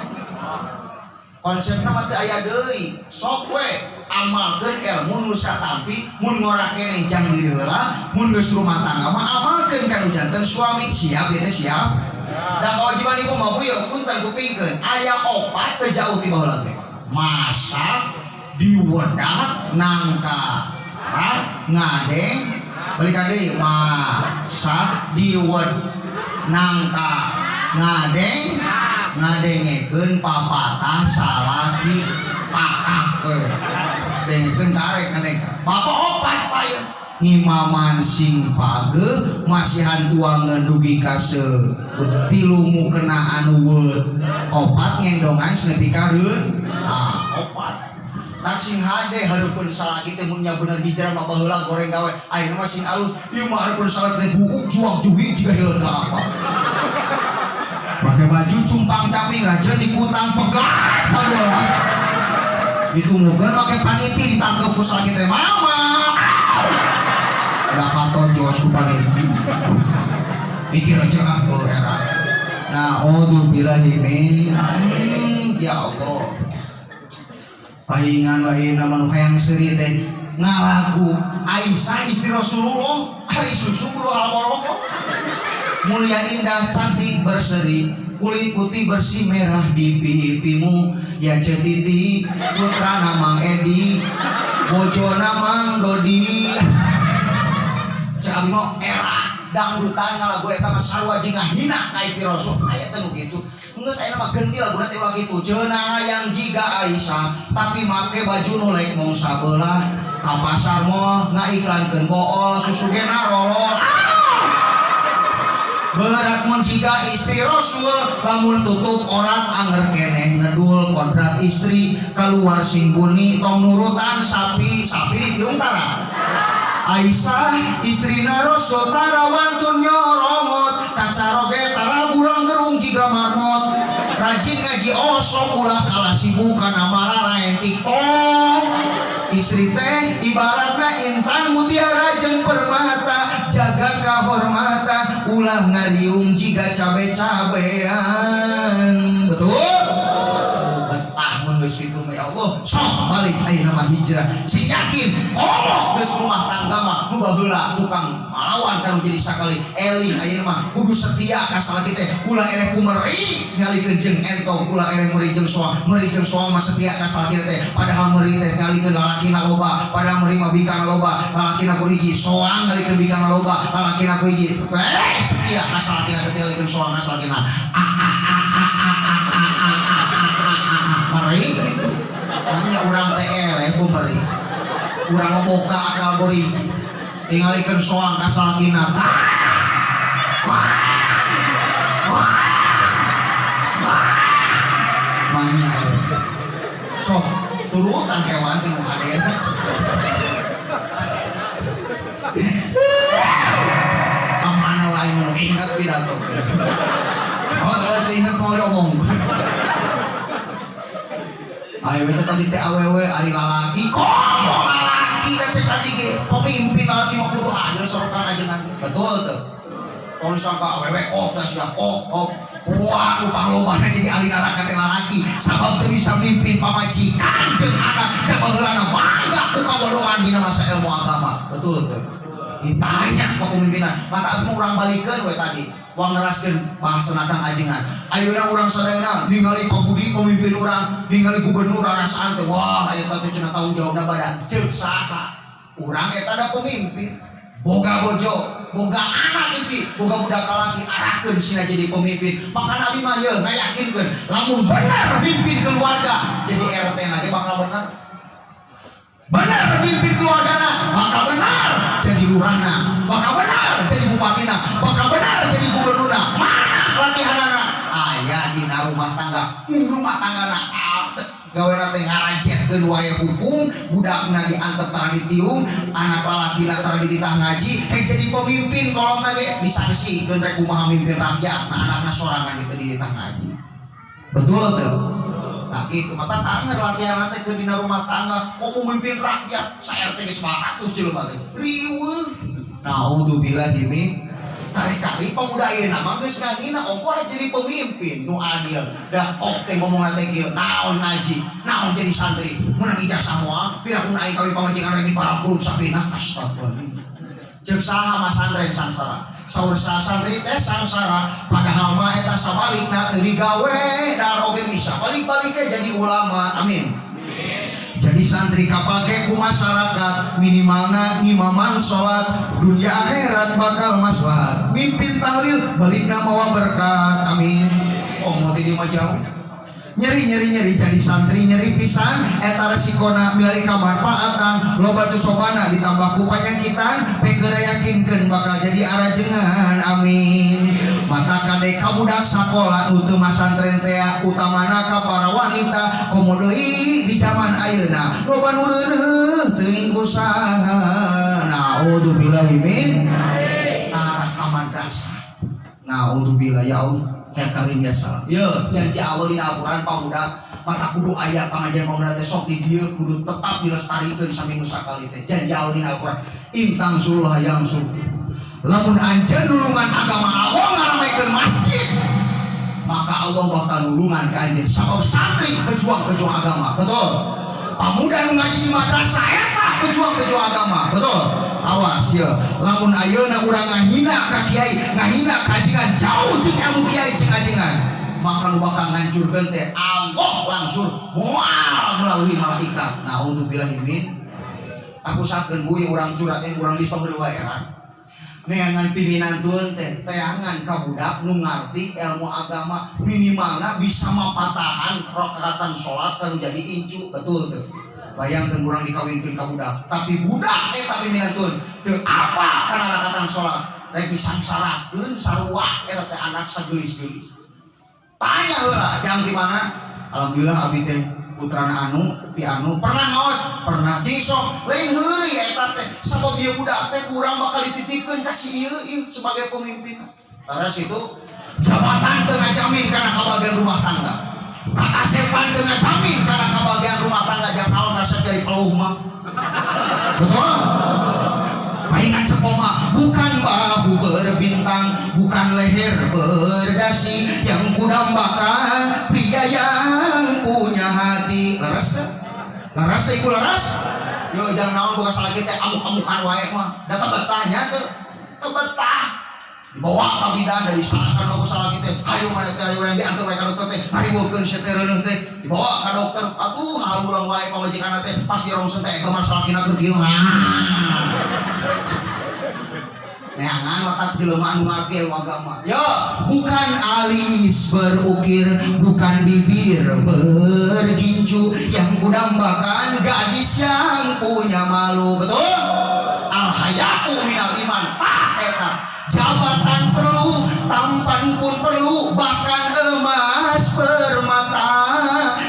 konsepna mah teu aya deui sok we amalkeun ilmu nu satampi mun ngora keneh jang diri heula mun geus rumah tangga mah amalkeun ka nu janten suami siap ieu teh siap da kewajiban ibu mah bu yeuh punten kupingkeun aya opat teu jauh ti baheula teh masak diwedak nangka ngadeng balikan deui masak diwed nangka ngadeng ngadengekeun papatah salaki kakak we dengekeun karek ngadeng bapak opat payeun ngimaman sing pageuh masihan tuangeun dugi ka tilu mukena anu weut opat ngendongan nepi ka reun ah opat tak sing hade hareupeun salaki teh mun nya bener hijrah mah baheula goreng gawe ayeuna mah sing alus ieu mah hareupeun salaki teh buuk juang juhi jiga hileun kalapa pakai baju cumpang caping raja dikutang pegat sabola ditunggukeun make paniti ditangkep ku salaki teh mama da katojos ku paniti mikir aja ah ku era naudzubillahi min ya Allah pahingan wae nama nu hayang seuri teh ngalagu Aisyah istri Rasulullah ari susu guru al-barokah mulia indah cantik berseri kulit putih bersih merah di pipimu ya cetiti putra namang Edi bojo namang Dodi cek abi mah era dangdutan ngalagu eta mah sarua jeung ngahina ka istri Rasul aya teh nu kitu geus ayeuna mah ganti laguna teh ulah kitu cenah hayang jiga Aisyah tapi make baju nu lek mong sabelah ka pasar mall ngaiklankeun bool susu gena rolol berat mun jiga istri Rasul lamun tutup orat anger keneh nedul kodrat istri keluar sing buni tong nurutan sapi sapi ditiung tara Aisyah istrina Rasul tara wantun nyoromot kacaroge tara bulang gerung jiga marmot rajin ngaji osok ulah kalah sibuk kana mararaen TikTok istri teh ibaratna intan mutiara jeung permata jaga kahormatan ulah ngariung jiga cabe-cabean betul betah mun geus kitu mah ya Allah sok balik ayeuna mah hijrah sing yakin komo geus rumah tangga mah nu baheula tukang malawan kan jadi sakali eling ayeuna mah kudu setia ka salaki teh ulah eleh ku meri ngalikeun jeung entong ulah eleh meri jeung soang meri jeung soang mah setia ka salaki teh padahal meri teh ngalikeun lalakina loba padahal meri mah bikang loba lalakina ku hiji soang ngalikeun bikang loba lalakina ku hiji setia ka salakina teh ngalikeun soang ka salakina meri gitu hanya urang teh eleh ku meri urang boga akal goriji tingalikeun soang ka salakina manya sok turutan hewan teh nu hadena kamana wae nu ingat pidato oh teu ingat mau diomong. Ayo teh tadi teh awewe ari lalaki komo lalaki da cek tadi ge pemimpin lalaki mah kudu adil sorokan ajengan. Betul teu? Tong sangka awewe kok teh sia kok kok. Wah, nu panglobana jadi ahli neraka teh lalaki sabab teu bisa mimpin pamajikan jeung anak da baheulana bangga ku kabodohan dina masa ilmu agama. Betul teu? Ditanya kepemimpinan, mata abdi mah urang balikeun we tadi. Wang neraskeun bahasana Kang Ajengan. Ayeuna urang sadayana ningali Pak Budi pemimpin urang, ningali gubernur arasaan teh, wah eta teh cenah tanggung jawabna badan. Ceuk saha? Urang eta da pemimpin. Boga bojo, boga anak istri, boga budak lalaki, arahkeun sina jadi pemimpin. Maka Nabi mah ye ngayakinkeun lamun bener mimpin keluarga, jadi RT na ge bakal bener. Bener mimpin keluargana, bakal bener jadi lurahna, bakal bener jadi bupatina, bakal bener jadi gubernurna. Mana latihanana? Aya dina rumah tangga. Mun rumah tanggana gawena teh ngarajetkeun wae hukum, budakna diantep tara ditiung, anak lalakina tara dititah ngaji, hek jadi pemimpin kolotna ge disanksi rek kumaha mimpin rakyat, nah anakna sorangan gitu dititah ngaji. Betul teu? Tah kitu mata anger latihan teh ke dina rumah tangga, kok mau mimpin rakyat, sa RT geus 400 jelema teh. Riweuh. Naudzubillah min kari-kari pemuda ayeuna mah geus ngangina ongkoh jadi pemimpin nu adil. Dah ok teh ngomongna teh kieu, naon ngaji, naon jadi santri, meunang ijazah moal, piraku aing kawin pamajikan rek diparapuruk sapina. Astagfirullah. Ceuk saha mah santren sangsara. Saur santri teh sangsara, padahal mah eta sabalikna teu digawe dar oge bisa balik-balik jadi ulama. Amin. Jadi santri kapake ku masyarakat, minimalna ngimaman salat, dunia akhirat bakal maslahat. Mimpin tahlil balikna mawa berkat. Amin. Oh mau ti mah jauh. Nyeri nyeri nyeri jadi santri nyeri pisan eta resikona milari kamanfaatan loba cocobana ditambah ku panyakitan pekeuna yakinkeun bakal jadi arajengan. Amin. Mata kade ka budak sakola nu teu masantren teh utamana ka para wanita komo deui di zaman ayeuna loba nu reuneuh teuing ku saha. Naudzubillahi min arah ka madrasah. Naudzubillah ya Allah. Ya karim ya salam. Ye, janji Allah dina Al-Qur'an pamuda mata kudu aya pangajian pamuda teh sok di dieu kudu tetap dilestarikeun saminggu sakali teh. Janji Allah dina Al-Qur'an intang sullah yang sul. Lamun anjeun nulungan agama Allah ngaramekeun masjid, maka Allah bakal nulungan ka anjeun. Sabab santri pejuang-pejuang agama, betul. Pamuda nu ngaji di madrasah eta pejuang-pejuang agama, betul. Awas ya, lamun ayeuna urang ngahina ka kiai, ngahina ka ajengan, jauh jeung ilmu kiai jeung ajengan, maka nu bakal ngancurkeun teh Allah langsung moal melalui malaikat. Naudzubillahi min. Aku sakeun buih urang curhat urang di tong wae era. Neangan piminantueun teh teangan ka budak nu ngarti ilmu agama, minimalna bisa mapatahan rakaatan salat kanu jadi incu, betul teu? Bayangkeun urang dikawinkeun ka budak, tapi budak eta piminantueun teu apa kana rakaatan salat, rek disangsarakeun sarua eta teh anak sageulis-geulis. Tanya heula, jang di mana? Alhamdulillah abi teh putrana anu, pi anu pernah ngaos, pernah cing sok lain heureuy eta teh sabab ieu budak teh kurang bakal dititipkeun ka si ieu ieu sebagai pemimpin. Terus itu jabatan teu ngajamin kana kabagian rumah tangga. Kakasepan teu ngajamin kana kabagian rumah tangga jang naon kasep jadi peluh mah. Betul? Paingan cepoma bukan bahu berbintang, bukan leher berdasi, yang kudambakan pria yang punya hati. Leres teh? Leres teh iku leres? Yo jangan naon boga salaki teh amuk-amukan wae mah. Da teu betahnya teu. Teu betah. Dibawa ka bidan dari sakan ku salaki teh. Hayu maneh teh hayu yang diantar wae ka dokter teh. Hariweukeun sia teh reuneuh teh. Dibawa ka dokter. Atuh ngalulang wae pamajikanna teh. Pas dirongsen teh geman salakina keur kieu. Neangan watak jelema anu ngarti ilmu agama. Yo, bukan alis berukir, bukan bibir bergincu, yang kudambakan gadis yang punya malu. Betul? Al hayatu minal iman. Tah eta. Jabatan perlu, tampan pun perlu, bahkan emas permata,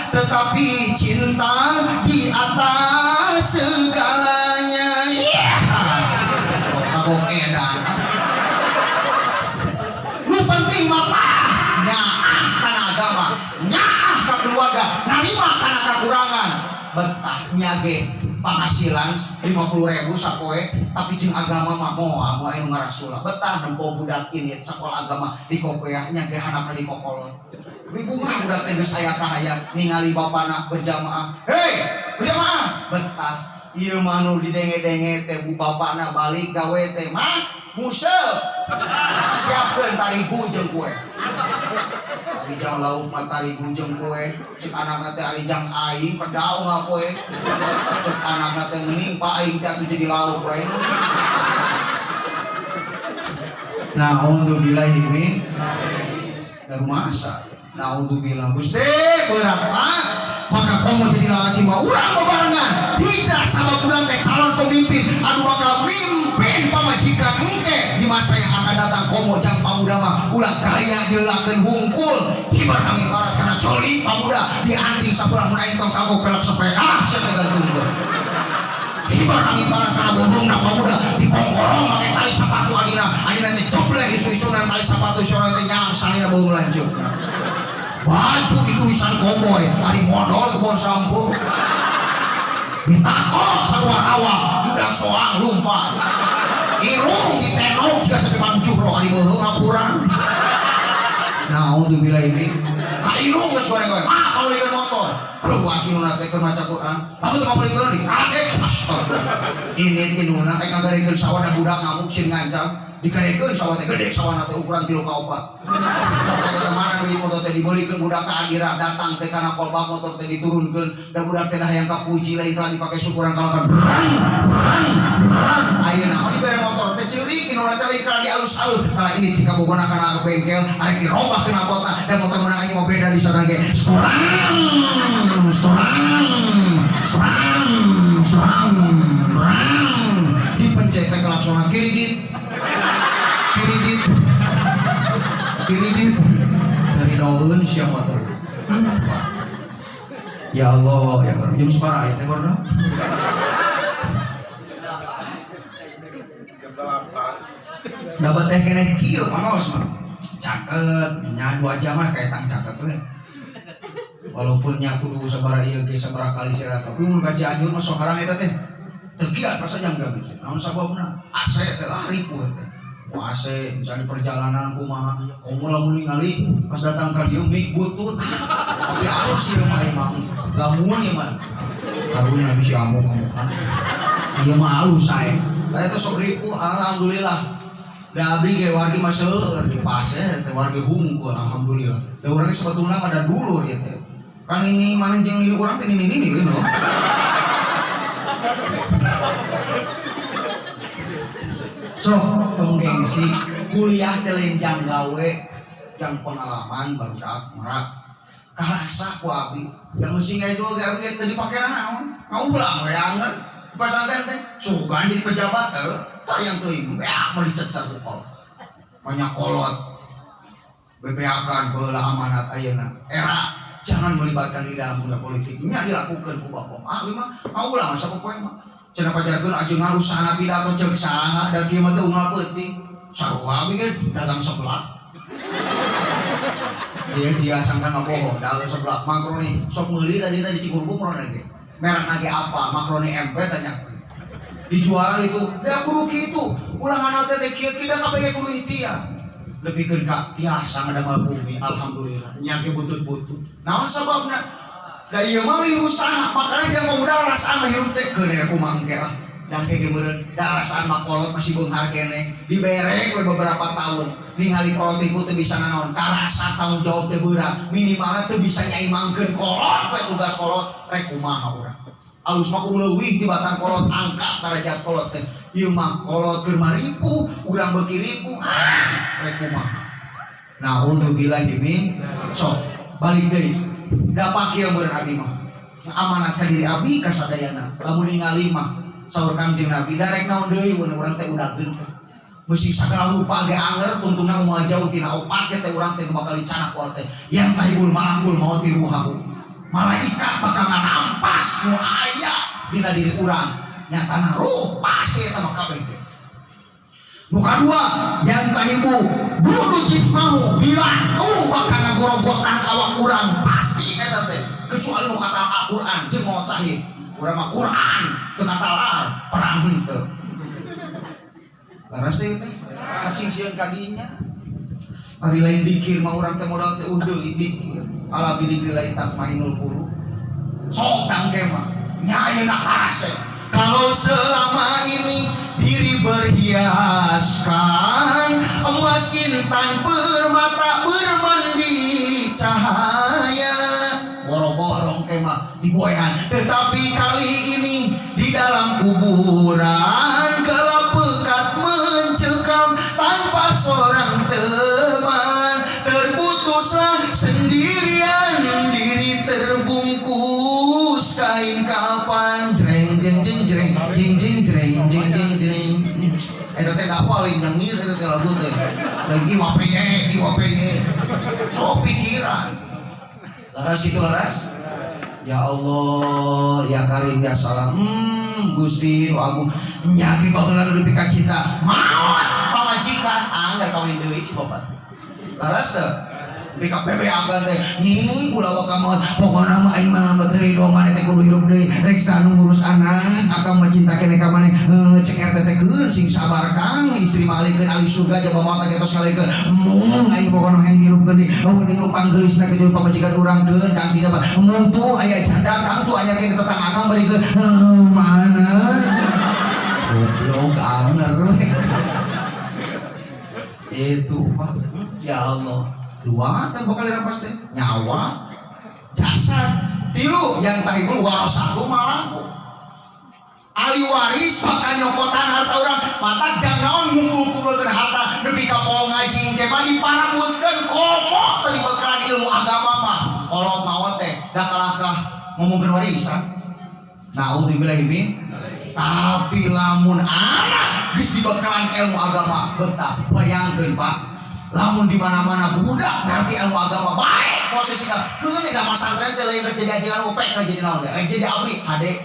tetapi cinta di atas segalanya. Yeah. Sok edan. Nu penting mah nyaah kana agama, nyaah ka keluarga, narima kana kakurangan betah nyage penghasilan 50.000 sapoe tapi jeung agama mah moal moal anu ngarasula betah nempo budak ini sekolah agama di kopeah nyage handapna di kokolot bibungah budak teh geus aya kahayang ningali bapana berjamaah hei berjamaah betah ieu mah nu didenge-denge teh bu bapana balik gawe teh mah musel siapkeun tarigu jeung kue ari jang lauk mah tarigu jeung kue cek anakna teh ari jang aing pedau ngapoe cek anakna teh mending pak aing teh atuh jadi lauk we. Naudzubillah min darumasa. Naudzubillah Gusti berat Pak. Maka komo jadi lalaki mah urang bebarengan hijrah sabab urang teh calon pemimpin anu bakal mimpin pamajikan engke di masa yang akan datang komo jang pamuda mah ulah gaya dilakeun hungkul hibar angin barat kana coli pamuda dianting sapulah mun aing tong kanggo pelak sepeda sia teh gantungkeun hibar angin barat kana bohongna pamuda dikongkorong make tali sepatu adina adina teh coblek isu-isunan tali sepatu sora teh nyangsanina beuh lanjut baju ditulisan koboi ari modal kebon sampo ditakok saluar awak budak soang lumpat irung ditenok jika sampai pangjuhro ari beuheung ngapura naudzubillah ini ka irung geus goreng-goreng ah paulikeun motor ruas inuna teh keur maca Quran aku teh paulikeun di kadek astagfirullah ini inuna teh kagarekeun sawah da budak ngamuk sieun ngancam dikarekeun sawah teh gede sawahna teh ukuran 3 ka 4 sok teh mana duit motor teh dibeulikeun budak ka Adira datang teh kana kolbak motor teh diturunkeun da budak teh hayang kapuji lain telah dipake syukuran kalakan berang berang berang ayeuna mah dibere motor teh ceurik inuna teh lain kalah dialus-alus kalah ini jika bogona kana bengkel arek dirobah kana kota dan motor meunang aing mah beda di sana ge sorang sorang sorang sorang berang dipencet teh klaksonan kiri dit kiri dit dari daun siapa motor ya Allah ya baru jam separah ya baru jam 8 dapat teh keneh kieu pangaos mah caket nya 2 jam mah kayak tang caket we walaupun nya kudu sabaraha ieu ge sabaraha kali sira tapi mun ka Cianjur mah sok harang eta teh teu kiat masa jam gawe naon sababna AC teh lah ripuh teh AC mencari perjalanan kumaha komo lamun ningali pas datang ka dieu mik butut tapi alus ieu mah imah lamun ieu mah karunya bisi amuk-amukan ieu mah alus sae saya teh sok ripuh alhamdulillah da abdi ge wargi mah seueur di pase teh wargi hungkul alhamdulillah da urang ge sebetulna mah da dulur ieu teh kan ini mana jeung ini urang teh ini ini we sok tong gengsi kuliah teh lain jang gawe jang pengalaman barudak merak karasa ku abdi yang sing gawe ge abdi teu dipake naon ngaulang we anger di pasantren teh sugan jadi pejabat teu tayang teuing beak mah dicecer ku kolot banyak kolot bebeakan baheula amanat ayeuna era jangan melibatkan diri dalam dunia politik nya dilakukeun ku bapak ah mah ngaulang sapopoe mah cenah pajarkeun ajengan usahana pidato ceuk saha da kieu mah teu unggal peuting sarua abdi ge dagang sebelah ieu dia sangkan ngaboho dagang sebelah makroni sok meuli tadi tadi Cigurubu makroni ge merekna ge apa makroni MP tanya dijual itu da kudu kitu ulah nganal teh kieu kieu da kabeh ge kudu ikhtiar lebihkeun ka tiasa ngadamel bumi alhamdulillah nya ge butut-butut naon sababna da ieu mah usaha makanya dia pemuda rasaan mah hirup teh keun we kumaha engke lah dan ke meureun da rasaan mah kolot masih beunghar keneh dibere we beberapa tahun ningali kolot ibu teu bisa nanaon karasa tanggung jawab teh berat minimalna teu bisa nyaimangkeun kolot we tugas kolot rek kumaha urang alus mah kudu leuwih tibatan kolot angkat darajat kolot teh ieu mah kolot keur maripuh urang beuki ripuh ah rek kumaha naudzubillah min sok balik deui dapat kieu meureun abdi mah amanat ka diri abdi ka sadayana lamun ningali mah saur Kangjeng Nabi darek naon deui mun urang teh udakeun teh mesti sagala rupa ge anger tuntuna moal jauh tina opat teh urang teh bakal dicanak ku teh yang taibul malakul maut ruhahu malaikat bakal ngarampas nu aya dina diri urang nyatana ruh pasti eta mah kabeh teh nu kadua yang tahibu dudu jismahu bilantung bakal ngagorogotan awak urang pasti eta teh Kecuali nu kata Al-Qur'an jeung maot sahid. Urang mah Quran teu katalar, perang henteu. Laras teh teh kacing sieun ka dinya. Ari lain dikir mah urang teh modal teh deui dikir. Ala bidzikrillahi tatmainnul qulub. Sok dangke mah nya ayeuna karase. Kalau selama ini diri berhiaskan emas intan permata bermandi cahaya, boro-borong kemah diboehan, tetapi kali ini di dalam kuburan gelap pekat mencekam tanpa seorang teman, terputuslah sendirian diri terbungkus kain kapan. Jreng jeng jeng jreng jeng jeng jreng jeng jeng jreng. Eta teh apa lain nyengir eta teh lagu teh lagi iwa iwa peye so pikiran laras gitu laras. Ya Allah, ya Karim, ya Salam. Gusti nu agung nyaki baheula nu dipika cinta. Maot pamajikan anggar kawin deui si bapak. Laras teu? Bika bebe agan teh nyi ulah waka maot, pokona mah aing mah teu ridho maneh teh kudu hirup deui, rek nu ngurus anak akang mah cinta keneh ka maneh. Cek RT teh keun sing sabar Kang, istri mah alikeun ahli surga jaba maot teh tos ngalikeun mung aing pokona hayang hirupkeun deui. Oh, nu panggeulisna ke pamajikan urang keun Kang, sing sabar, mung tuh aya janda Kang, tuh aya keneh tetangga Kang barikeun. Mana goblok anger itu Pak. Ya Allah, dua kan bakal dirampas teh nyawa, jasad. Tilu yang tadi warasatu malampu, ahli waris bakal nyokotan harta urang. Mata jang naon ngumpul-kumpulkeun harta nepi ka poho ngaji engke mah diparabutkeun, komo tadi bakalan ilmu agama mah. Kolot maot teh da kalahkah ngomongkeun warisan. Naudzubillahi min. Tapi lamun anak geus dibekalan ilmu agama betah, bayangkeun Pak, lamun di mana-mana budak ngerti ilmu agama baik posisinya keun da masantren teh lain rek jadi ajengan UP, rek jadi naon, rek jadi ABRI HD,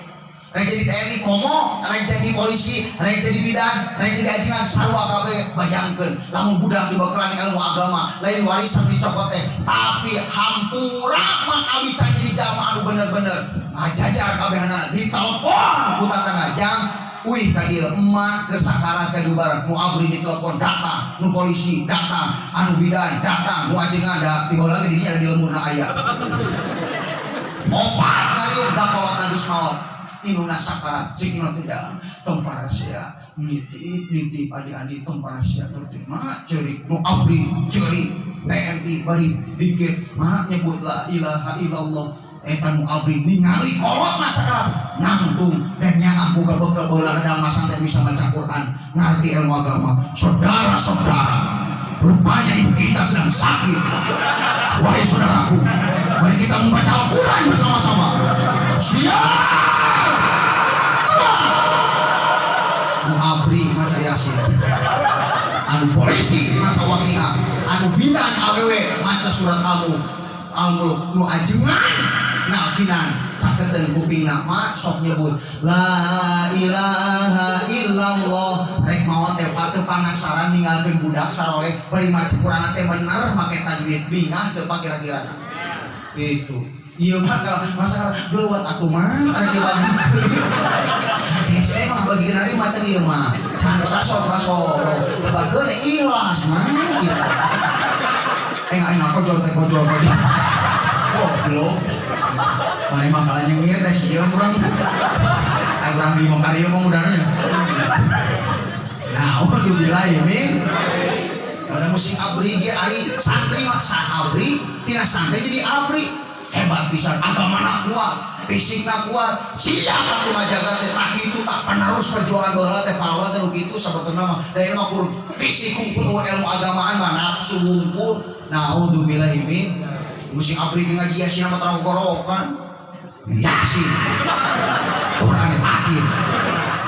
rek jadi TNI komo, rek jadi polisi, rek jadi bidan, rek jadi ajengan, sarua kabeh. Bayangkeun lamun budak dibekalan ilmu agama, lain warisan dicokot teh, tapi hampura mah abi can jadi jamaah anu bener-bener ngajajar kabehanana. Ditelepon ku tatangga jang uih ka dieu, emak keur sakarat ka dubaran. Nu ABRI ditelepon datang, nu polisi datang, anu bidan datang, nu ajengan da tiba lagi di dinya di lemurna aya opat ngariung da kolot geus maot, indungna sakarat. Cik nu teh jang tong parasia, nitip nitip adi-adi tong parasia tertib mak, ceurik nu ABRI, ceurik TNI, bari dikir mak nyebut la ilaha illallah. Eta nu ABRI ningali kolot sakarat nangtung dan nyaah boga bekal baheula dalam masantren, bisa baca Quran, ngerti ilmu agama. Saudara-saudara, rupanya ibu kita sedang sakit. Wahai saudaraku, mari kita membaca Al-Quran bersama-sama. Siap. Nu ABRI maca Yasin, anu polisi maca Waqiah, anu bidan awewe maca surat Al-Mulk Al-Mulk, nu ajengan nalkinan caketeun kupingna mak sok nyebut la ilaha illallah. Rek maot teh teu panasaran ninggalkeun budak saroleh bari maca Quran teh bener make tajwid, bingah teu Pak kira-kira itu? Iya mah kalau masalah lewat atuh mah rek dibagi. Hese mah bagian hari maca ieu mah. Can sasok sasok. Lebarkeun ikhlas mah gitu. Enggak enggak kojol teh kojol kojol. Goblok. Mana emang kalah nyengir teh sieun urang. Ai urang di mah karieu mah udahnya. Nah, alhamdulillah ini ada musik ABRI ge ari santri mah san ABRI, tina santri jadi ABRI. Hebat pisan, agamana kuat, fisikna kuat, siap aku ngajaga teh. Tah kitu tah penerus perjuangan baheula teh, pahlawan teh nu kitu sabetulna mah. Da ilmu kur fisik hungkul, ilmu agamaan mah nafsu hungkul. Naudzubillahi min. Musik ABRI ge ngaji Yasin mah terang gorokan. Yasin. Quranil Hakim.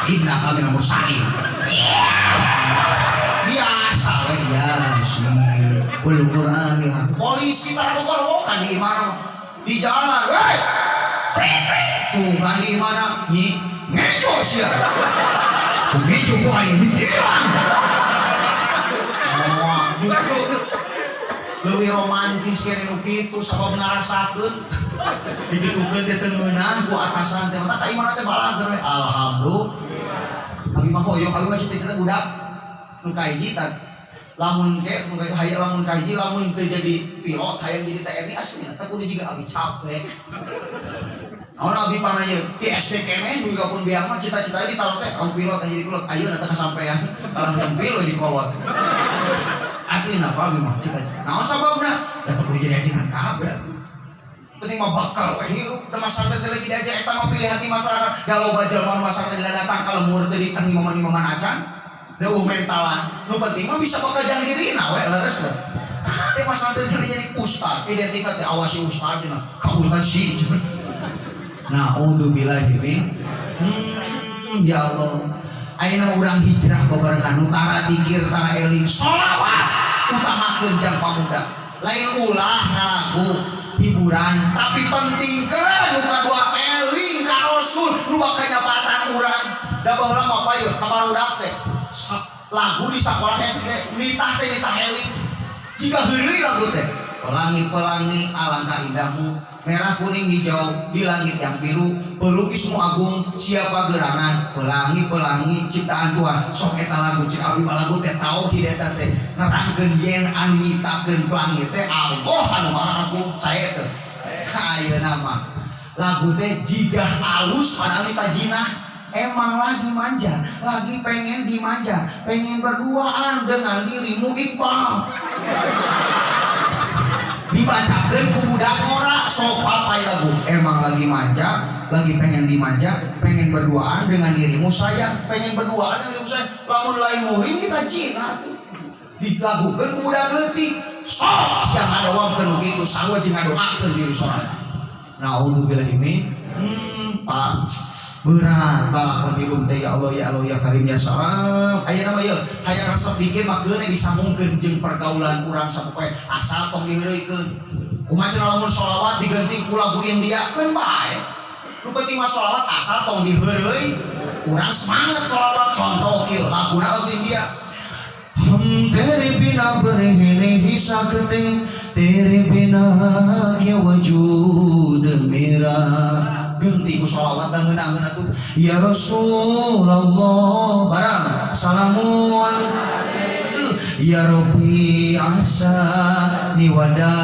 Innaka minal mursalin. Biasa we Yasin. Wal Qur'anil Hakim. Polisi tarang gorokan di imana di jalan, hei, sugan di mana nyi ngejo sia, ngejo ku aing ditilang. Wah, justru Leuwih romantis kene nu kitu sabab ngarasakeun. Dikitukeun teh teu ngeunah ku atasan teh. Mata ka imahna teh balager we. Alhamdulillah. Abi mah hoyong, abi mah cita-cita budak nu kahiji tah. Lamun ke nu hayang lamun kahiji lamun teu jadi pilot hayang jadi TNI aslina teh kudu jiga abi capek. Naon abi panah ieu di SD keneh dugi ka pun biang mah cita-citanya ditaros teh kaum pilot jadi pilot. Ayeuna teh kasampean kalah nyempil we di kolot. Aslina apa abi mah cita-cita. Naon sababna? Da teu kudu jadi ajengan kabeh atuh. Penting mah bakal we hirup da masyarakat teh lagi diajar eta mah pilih hati masyarakat. Da loba jelema nu masyarakat teh datang ka lembur teh ditang imaman-imaman acan. Da eueuh mentalan. Nu penting mah bisa bakal jang dirina we leres teh. Kade masyarakat teh jadi ustad, identitas teh awasi ustad cenah. Ka ustad si cenah. Na'udzubillahi min ya Allah. Ayeuna mah urang hijrah babarengan nu tara dikir tara eling sholawat utamakeun jang pamuda. Lain ulah ngalagu hiburan tapi pentingkeun nu kadua eling ka Rasul nu bakal nyapatan urang. Da baheula mah payu ka barudak teh. Lagu di sakola SD nitah teh nitah eling. Jika heureuy lagu teh pelangi-pelangi alangkah indahmu, merah kuning hijau di langit yang biru, pelukismu agung siapa gerangan, pelangi-pelangi ciptaan Tuhan. Sok eta lagu cik abi mah lagu teh tauhid eta teh nerangkeun yen anu nyiptakeun pelangi teh Allah anu maha agung sae teh. Ayeuna mah lagu teh jigah alus padahal ditajinah. Emang lagi manja, lagi pengen dimanja, pengen berduaan dengan dirimu Iqbal. Dibacakeun ku budak ngora sok papai lagu. Emang lagi manja, lagi pengen dimanja, pengen berduaan dengan dirimu sayang, pengen berduaan dengan dirimu sayang. Lamun lain muhrim kita cina tuh. Dilagukeun ku budak leutik. Sok siang ngadawamkeun nu kitu, sarua jeung ngadoakeun diri sorangan. Naudzubillahi min. Pak. Berat lalakon hidup teh ya Allah ya Allah ya Karim ya Salam. Ayeuna mah ieu hayang resep dikir mah keun disambungkeun jeung pergaulan urang sapopoe asal tong diheureuykeun. Kumaha cenah lamun sholawat diganti ku lagu India keun bae. Nu penting mah sholawat asal tong diheureui. Urang semangat sholawat contoh kieu laguna lagu India. हम तेरे बिना रह नहीं सकते तेरे बिना क्या वजूद मेरा ganti ku sholawat dan ngeunah-ngeunah tuh ya Rasulullah barang salamun ya Rabbi asa niwada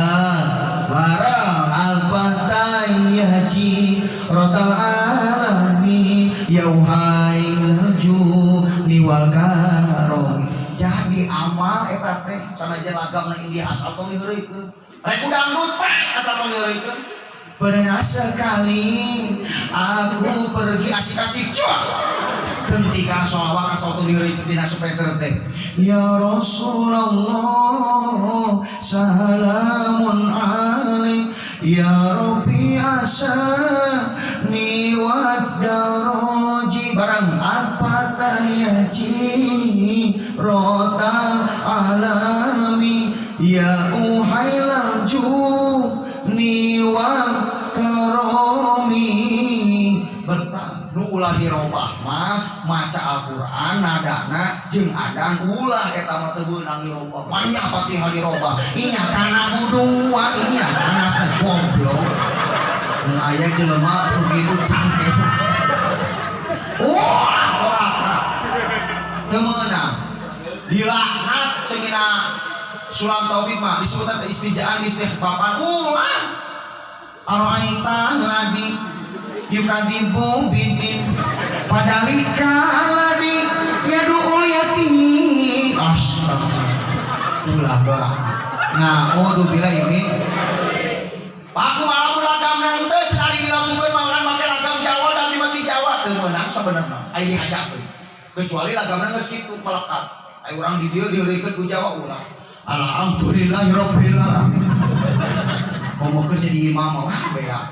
barang al-fatayyaji rotal alami ya uhail niwal karomi. Jadi amal eta teh sanajan lagamna India asal tong diheureuykeun. Rek dangdut pak asal tong diheureuykeun. Pernah sekali aku pergi asik-asik jos. Hentikan sholawat asal tong diheureuykeun dina speaker teh. Ya Rasulullah salamun alaik ya Rabbi asani wad daroji barang apa tayaji rotal alami ya uhailal juni wal karomi. Betah nu ulah dirobah mah maca Al-Qur'an nadana jeung adan ulah eta mah teu beunang dirobah. Maya Fatihah dirobah inya kana buduan inya kana goblok. Mun aya jelema begitu cangkeh. Ulah orangna teu meunang. Dilaknat cenginah Sulam Taufik mah disebut teh istijaan istihbaban ulah. Araita ladi yukadzibu bidin padalika ladi yadu'ul yatim. Astagfirullah. Ulah doa. Naudzubillah ini. Aku malah lagam nanti cenah dilakukeun makan make lagam Jawa dan mati Jawa teu meunang sebenarnya. Aya dihajakeun. Kecuali lagamna geus kitu melekat. Aya urang di dieu diheureuykeun ku Jawa ulah. Alhamdulillahirabbil alamin. Komo keur jadi imam mah bea.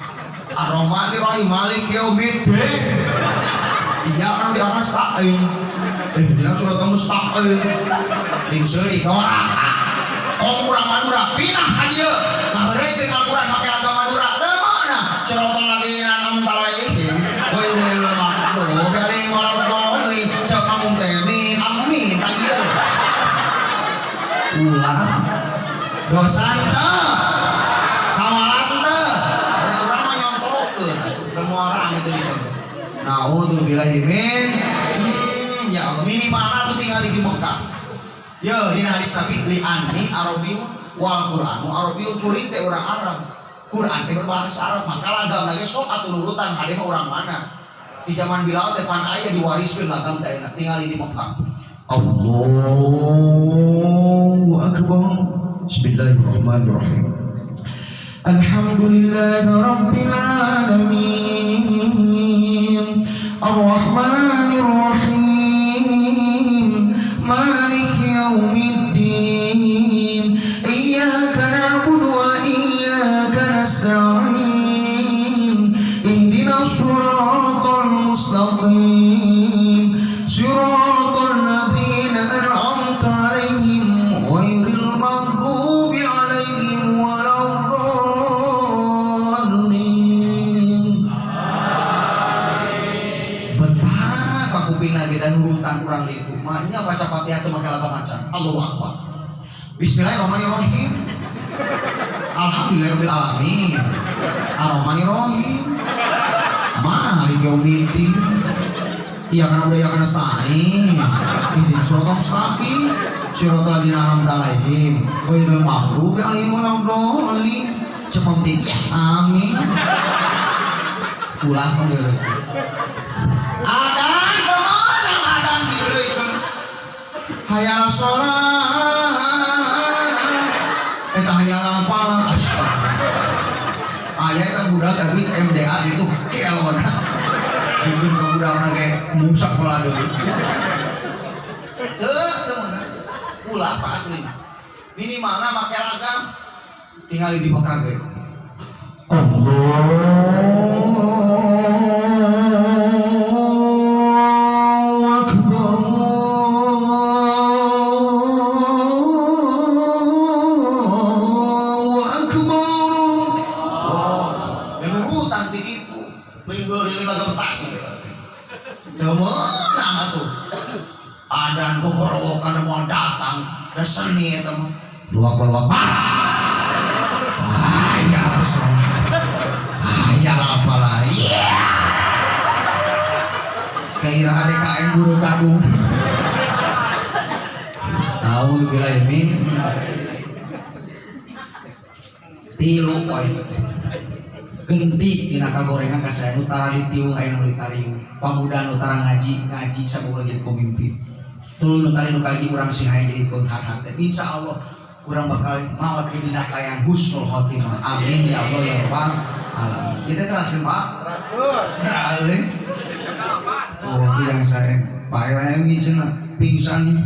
Ar-Rahmanir Rahim Malik Yaumiddin. Iya orang di arah staqim. Dina surat mustaqim. Ting seuri doa. Kong urang Madura pindah ka dieu. Ngaheureuykeun Al-Qur'an make lagam Madura. Teu meunang. Siratal ladzina an'amta alaihim ghairil maghdubi alaihim waladdallin. Cek kamu teh min amin ta ieu. Ulah. Dosa teu? Kawalan teu? Urang mah nyontokeun, da moal rame teu dicontoh. Naudzubillahi min ya Allah, minimalna tuh tinggal di Mekah. Yo dina hadis Nabi li anni arabiyun wal Qur'anu arabiyun, kuring teh urang Arab. Quran teh berbahasa Arab, maka lagam lagi sok atuh nurutan hade mah urang mana. Di zaman Bilal teh pan aya diwariskeun lagam teh enak tinggal di Mekah. Allahu akbar. Bismillahirrahmanirrahim. Alhamdulillahi rabbil alamin. Arrahmanir rahim. Maliki yaumiddin. Iyyaka na'budu wa iyyaka nasta'in. Ihdinas siratal mustaqim. Siratal ladzina an'amta 'alaihim ghairil maghdubi 'alaihim waladdallin. Betapa kuping lagi dan urutan kurang itu. Maknya baca Fatihah itu pakai lagam macan. Allahu Akbar. Bismillahirrahmanirrahim. Alhamdulillahirabbil alamin. Arrahmanirrahim. Maliki yaumiddin. Iya karena udah ya karena nasta'in. Ihdinas siratal mustaqim. Siratal ladzina an'amta 'alaihim ghairil maghdubi 'alaihim waladdallin. Cepet teh ya amin. Ulah mah adan teman adan direikeun. Hayal sholat eta hayal falah astagfirullah. Aya kan budak tapi MDA itu kelona. Jengkeun ka budakna ge musak pola deui. Teu teu meunang. Ulah pa aslina. Minimalna make lagam tingali di Mekah ge. Allahu akbar. Allahu akbar. Oh, nurutan ti kitu. Lain heureuy lagam tas gitu. Teu meunang atuh. Adan gogorowokan moal datang, da seni eta mah. Luak-luak. Ah, ya Rasulullah. Ah, ya apalah. Iya. Kaira HDKM guru kagum. Nauzubillahi min. Tilu poin. Genti tina kagorengan ka saya nu tara ditiung aya nu ditariung. Pamuda nu tara ngaji, ngaji saboga jadi pemimpin. Tuluy nu tadi nu kaji urang sing hayang jadi beunghar hate. Insyaallah urang bakal maot di dina kayang husnul khotimah. Amin ya Allah ya rabbal alamin. Kita teraskeun Pak. Terus. Terus. Oh, yang saya Pak yang cenah pingsan.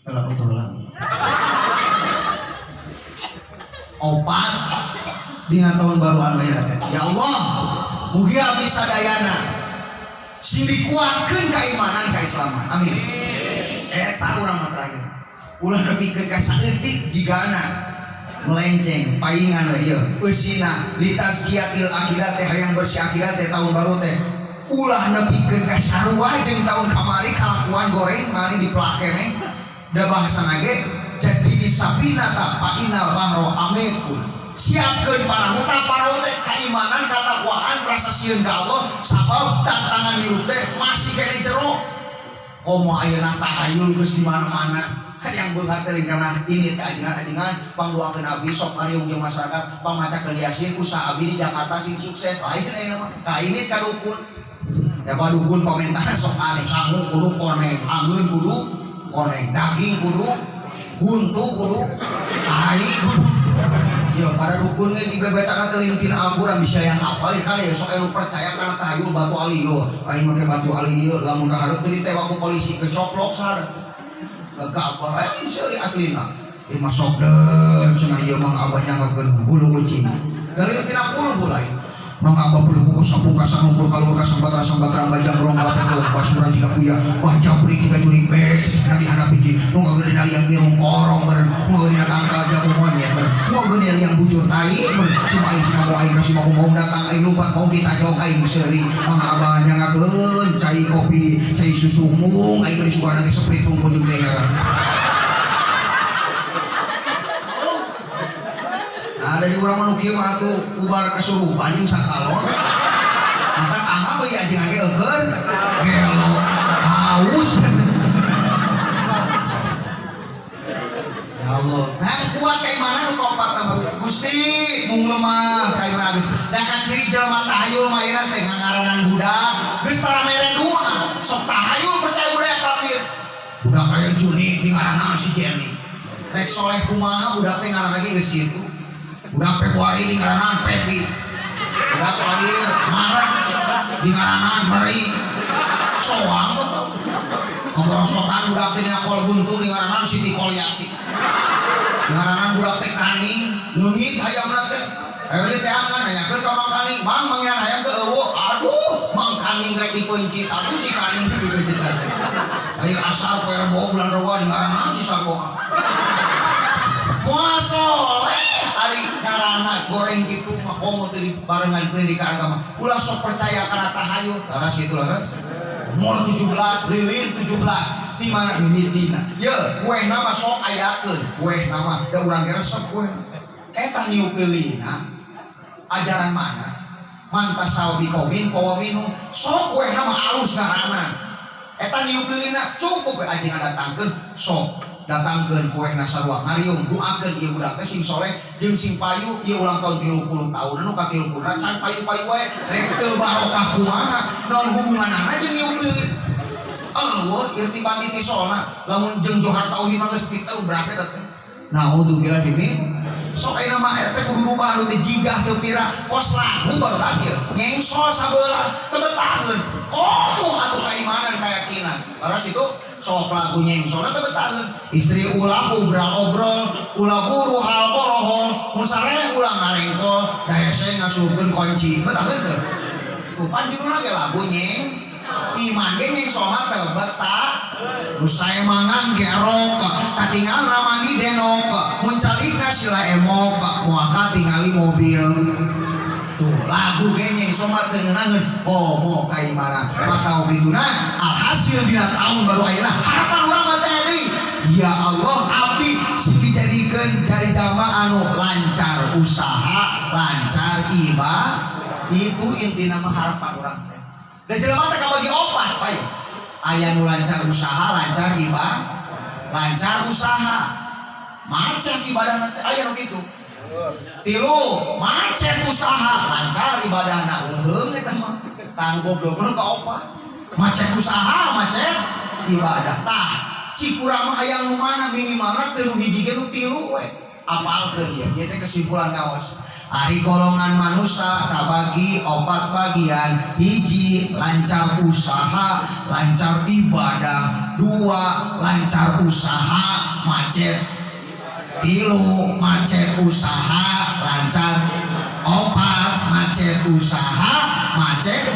Kalau betul. Opat dina tahun baru anu ayeuna teh. Ya Allah, mugi abdi sadayana sing dikuatkeun keimanan keislaman. Amin. Eta urang mah terakhir. Ulah nepikeun ka saeutik jigana melenceng paingan we ieu. Eusina litazkiyatil akhirat teh hayang bersih akhirat teh tahun baru teh. Ulah nepikeun ka sarua jeung tahun kamari kalakuan goreng mari dipelak keneh. Da bahasana ge jadi disapinata painal bahro amikun. Siapkeun parahu tah parahu teh keimanan katakwaan rasa sieun ka Allah sabab tantangan hirup teh masih keneh jero. Komo ayeuna tahayul geus di mana-mana. Hayang beunghar teh karena ini teh ajengan-ajengan pangdoakeun abdi sok ngariung jeung masyarakat pangmacakeun yasin usaha abdi di Jakarta sing sukses. Lain ayeuna mah ka ini ka dukun. Ya pa dukun pamentahan sok aneh sangu kudu koneng, anggeun kudu koneng, daging kudu huntu kudu tai kudu. Ya pada dukun ge dibacakan teh tina Al-Qur'an bisa yang apal ya kan ya sok anu percaya kana tahayul batu ali yo. Aing make batu ali ieu lamun ka hareup teh ditewak ku polisi kecoplok sadar. Gagah aing seuri aslina. Ieu mah sok deur cenah ieu mah abah nyangakeun bulu kucing. Dalil tina puluh lain. Mang abah bulu kuku sapu kasang lumpur kalur kasang batra sambatra bajang rong kalapet basura jika puya wah jabrik jika jurik bec cenah dihandap hiji nu ngageudeuna liang irung korong beureun nu ngageudeuna tangkal jagung monyet beureun nu ngageudeuna liang bujur tai beureun sima aing sima mau aing kasih mau datang aing lupa mau ditajong aing seuri. Mang abah nyangakeun cai cai kopi, cai susu mung, aing mah disuguhan ge Sprite unggul jeung cai merah. Ada di urang mah nu kieu mah atuh ubar kasurupan jeung sakalon. Mata anggap we ajengan ge eukeun gelo haus. Ya Allah. Nah kuat kaimanan nu kaopat mah Gusti mung lemah kaimanan. Da kaciri jelema tahayul mah ayeuna teh ngangaranan budak geus tara mere doa sok tahayul percaya budaya kafir. Budak aya Juni di ngaranna si Jenny. Rek soleh kumaha budak teh ngaranna ge geus kitu. Budak Februari di ngaranna Febi. Budak lahir Maret di ngaranna Meri. Soang betul. Keborosotan budak teh dina kol buntung di ngaranna Siti Kolyati. Di ngaranna budak teh kaning, leungit hayamna teh. Ayo di teangan nanyakeun ka Mang Kaning, "Mang, manggihan hayam teh eueuh." Aduh, Mang Kaning rek dipeuncit, atuh si Kaning dipeuncit teh. Ayo asar poe Rebo bulan Rebo di ngaranna si Sarwo. Moal soleh ari ngaranna goreng kitu mah komo teu dibarengan pendidikan agama. Ulah sok percaya kana tahayul. Laras kitu laras. Umur 17, lilin 17. Di mana mimitina? Ye, kuehna mah sok ayakeun, kuehna mah da urang ge resep kuehna. Eta niup lilina ajaran mana? Mantasal biqaumin fahuwa minhum. Sok kuehna mah alus ngaranna. Eta niup lilina cukup we ajengan datangkeun sok datangkeun kuehna sarua ngariung doakeun ieu budak teh sing soleh jeung sing payu ieu ulang tahun 30 tahun anu ka 30 can payu-payu wae rek teu barokah kumaha naon hubunganana jeung niup lilin. Eueuh irtibat itisolna lamun jeung Johar Tauhid mah geus teu berapa eta teh. Naudzubillah min sok ayeuna mah eta teh kudu rubah nu teh jigah teu pira kos lagu baru lagi nyengsol sabelah teu betaheun komo atuh kaimanan kayakinan laras itu sok lagu nyengsolna teu betaheun istri ulah obral obrol ulah buru hal borohol mun sareng ulah ngarengkol da hese ngasupkeun kunci betaheun teu rupan judulna ge lagu nyeng iman ge nyengsolna teu betah nu sae mangan gerok katingal ramani denok mun calikna sila emok moal katingali mobil tuh lagu ge nyengso mah teu ngeunaheun komo kaimanan mata kituna alhasil dina tahun baru ayeuna harapan urang mah teh deui ya Allah abdi sing dijadikeun dari jalma anu lancar usaha lancar ibadah itu intina mah harapan urang teh da jelema teh kabagi opat bae aya nu lancar usaha lancar ibadah lancar usaha macet ibadahna teh aya nu kitu tilu macet usaha lancar ibadahna leuheung eta mah tang goblok ka opat macet usaha macet ibadah tah cik urang mah hayang nu mana minimalna teu nu hiji ge nu tilu we apalkeun ieu ieu teh kesimpulan ngaos. Ari golongan manusia kabagi opat bagian hiji lancar usaha lancar ibadah dua lancar usaha macet tilu macet usaha lancar opat macet usaha macet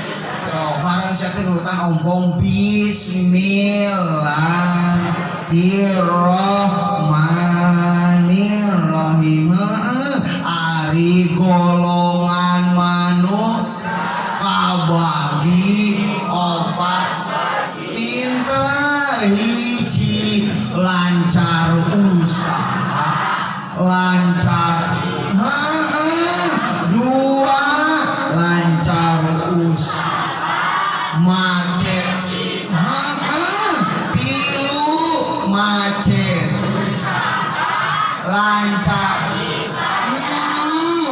so bareng sia teh nurutan ompong bismillahirrahmanirrahim. Ari golongan manuk kabagi opat pinter hiji lancar usaha lancar dua lancar usaha macet tilu macet lancar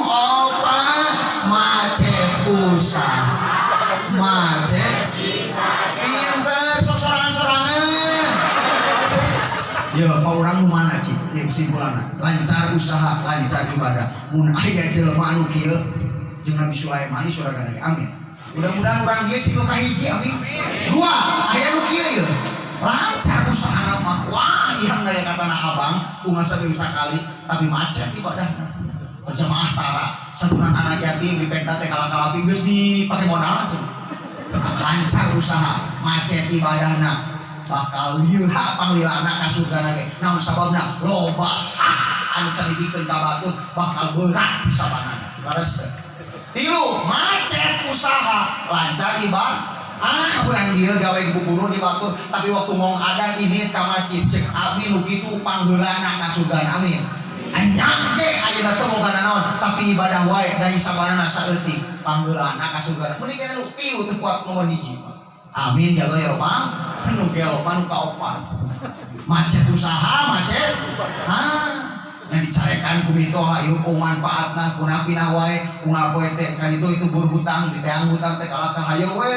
opat macet usaha macet pinter sok sorangan-sorangan ya pak urang nu mana cik ya kesimpulanna lancar usaha lancar ibadah mun aya jelema anu kieu jeung Nabi Sulaiman suragana ge amin mudah-mudahan urang ieu sing nu kahiji amin dua aya nu kieu ieu lancar usahana mah wah ieu aya katana abang ungan sampe sakali tapi macet ibadahna berjamaah tara santunan anak yatim dipenta teh kala-kalapi geus dipake modal cenah lancar usaha macet ibadahna bakal lila panglilana ka surgana ge naon sababna loba hak anu can dibikeun ka batur bakal berat pisabanana leres teu tilu macet usaha lancar ibadah ah urang dieu gawe buburu di batur, tapi waktu mau adan ini ka masjid. Cek abdi nu kitu pangheulana ka surga. Amin. Anyang ge ayeuna teh boga naon, tapi ibadah wae dari sabarana saeutik pangheulana ka surga. Mending kana nu tilu teu kuat nomor hiji. Amin ya Allah ya Rabbal. Nu gelo mah nu kaopat. Macet usaha, macet. Ah, yang dicarekan ku mitoha hirup manfaatna kunapina wae unggal poe teh kan itu berhutang diteang hutang teh kalah ka hayo we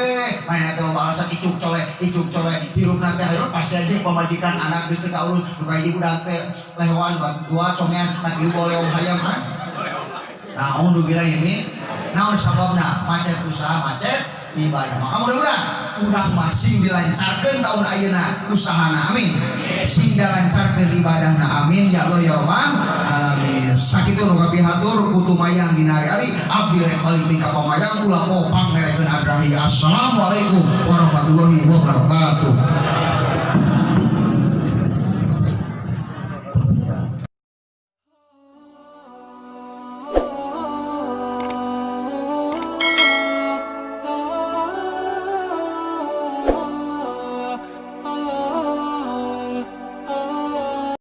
manehna teh loba alasan icuk cole icuk cole hirupna teh hayo pasti aja pamajikan anak geus teu kaurus nu kahiji budak teh lehoan dua congean katilu boleong hayam. Ah, naon gila ini, naon sababna? Macet usaha, macet ibadah. Maka mudah-mudahan urang mah sing dilancarkeun tahun ayeuna usahana, amin, sing dilancarkeun ibadahna, amin ya Allah ya Rabbal alamin. Sakitu nu kapihatur kutu mayang dina hari-hari abdi rek balik ka pamayang ulah popang merekeun adrahi. Assalamualaikum warahmatullahi wabarakatuh.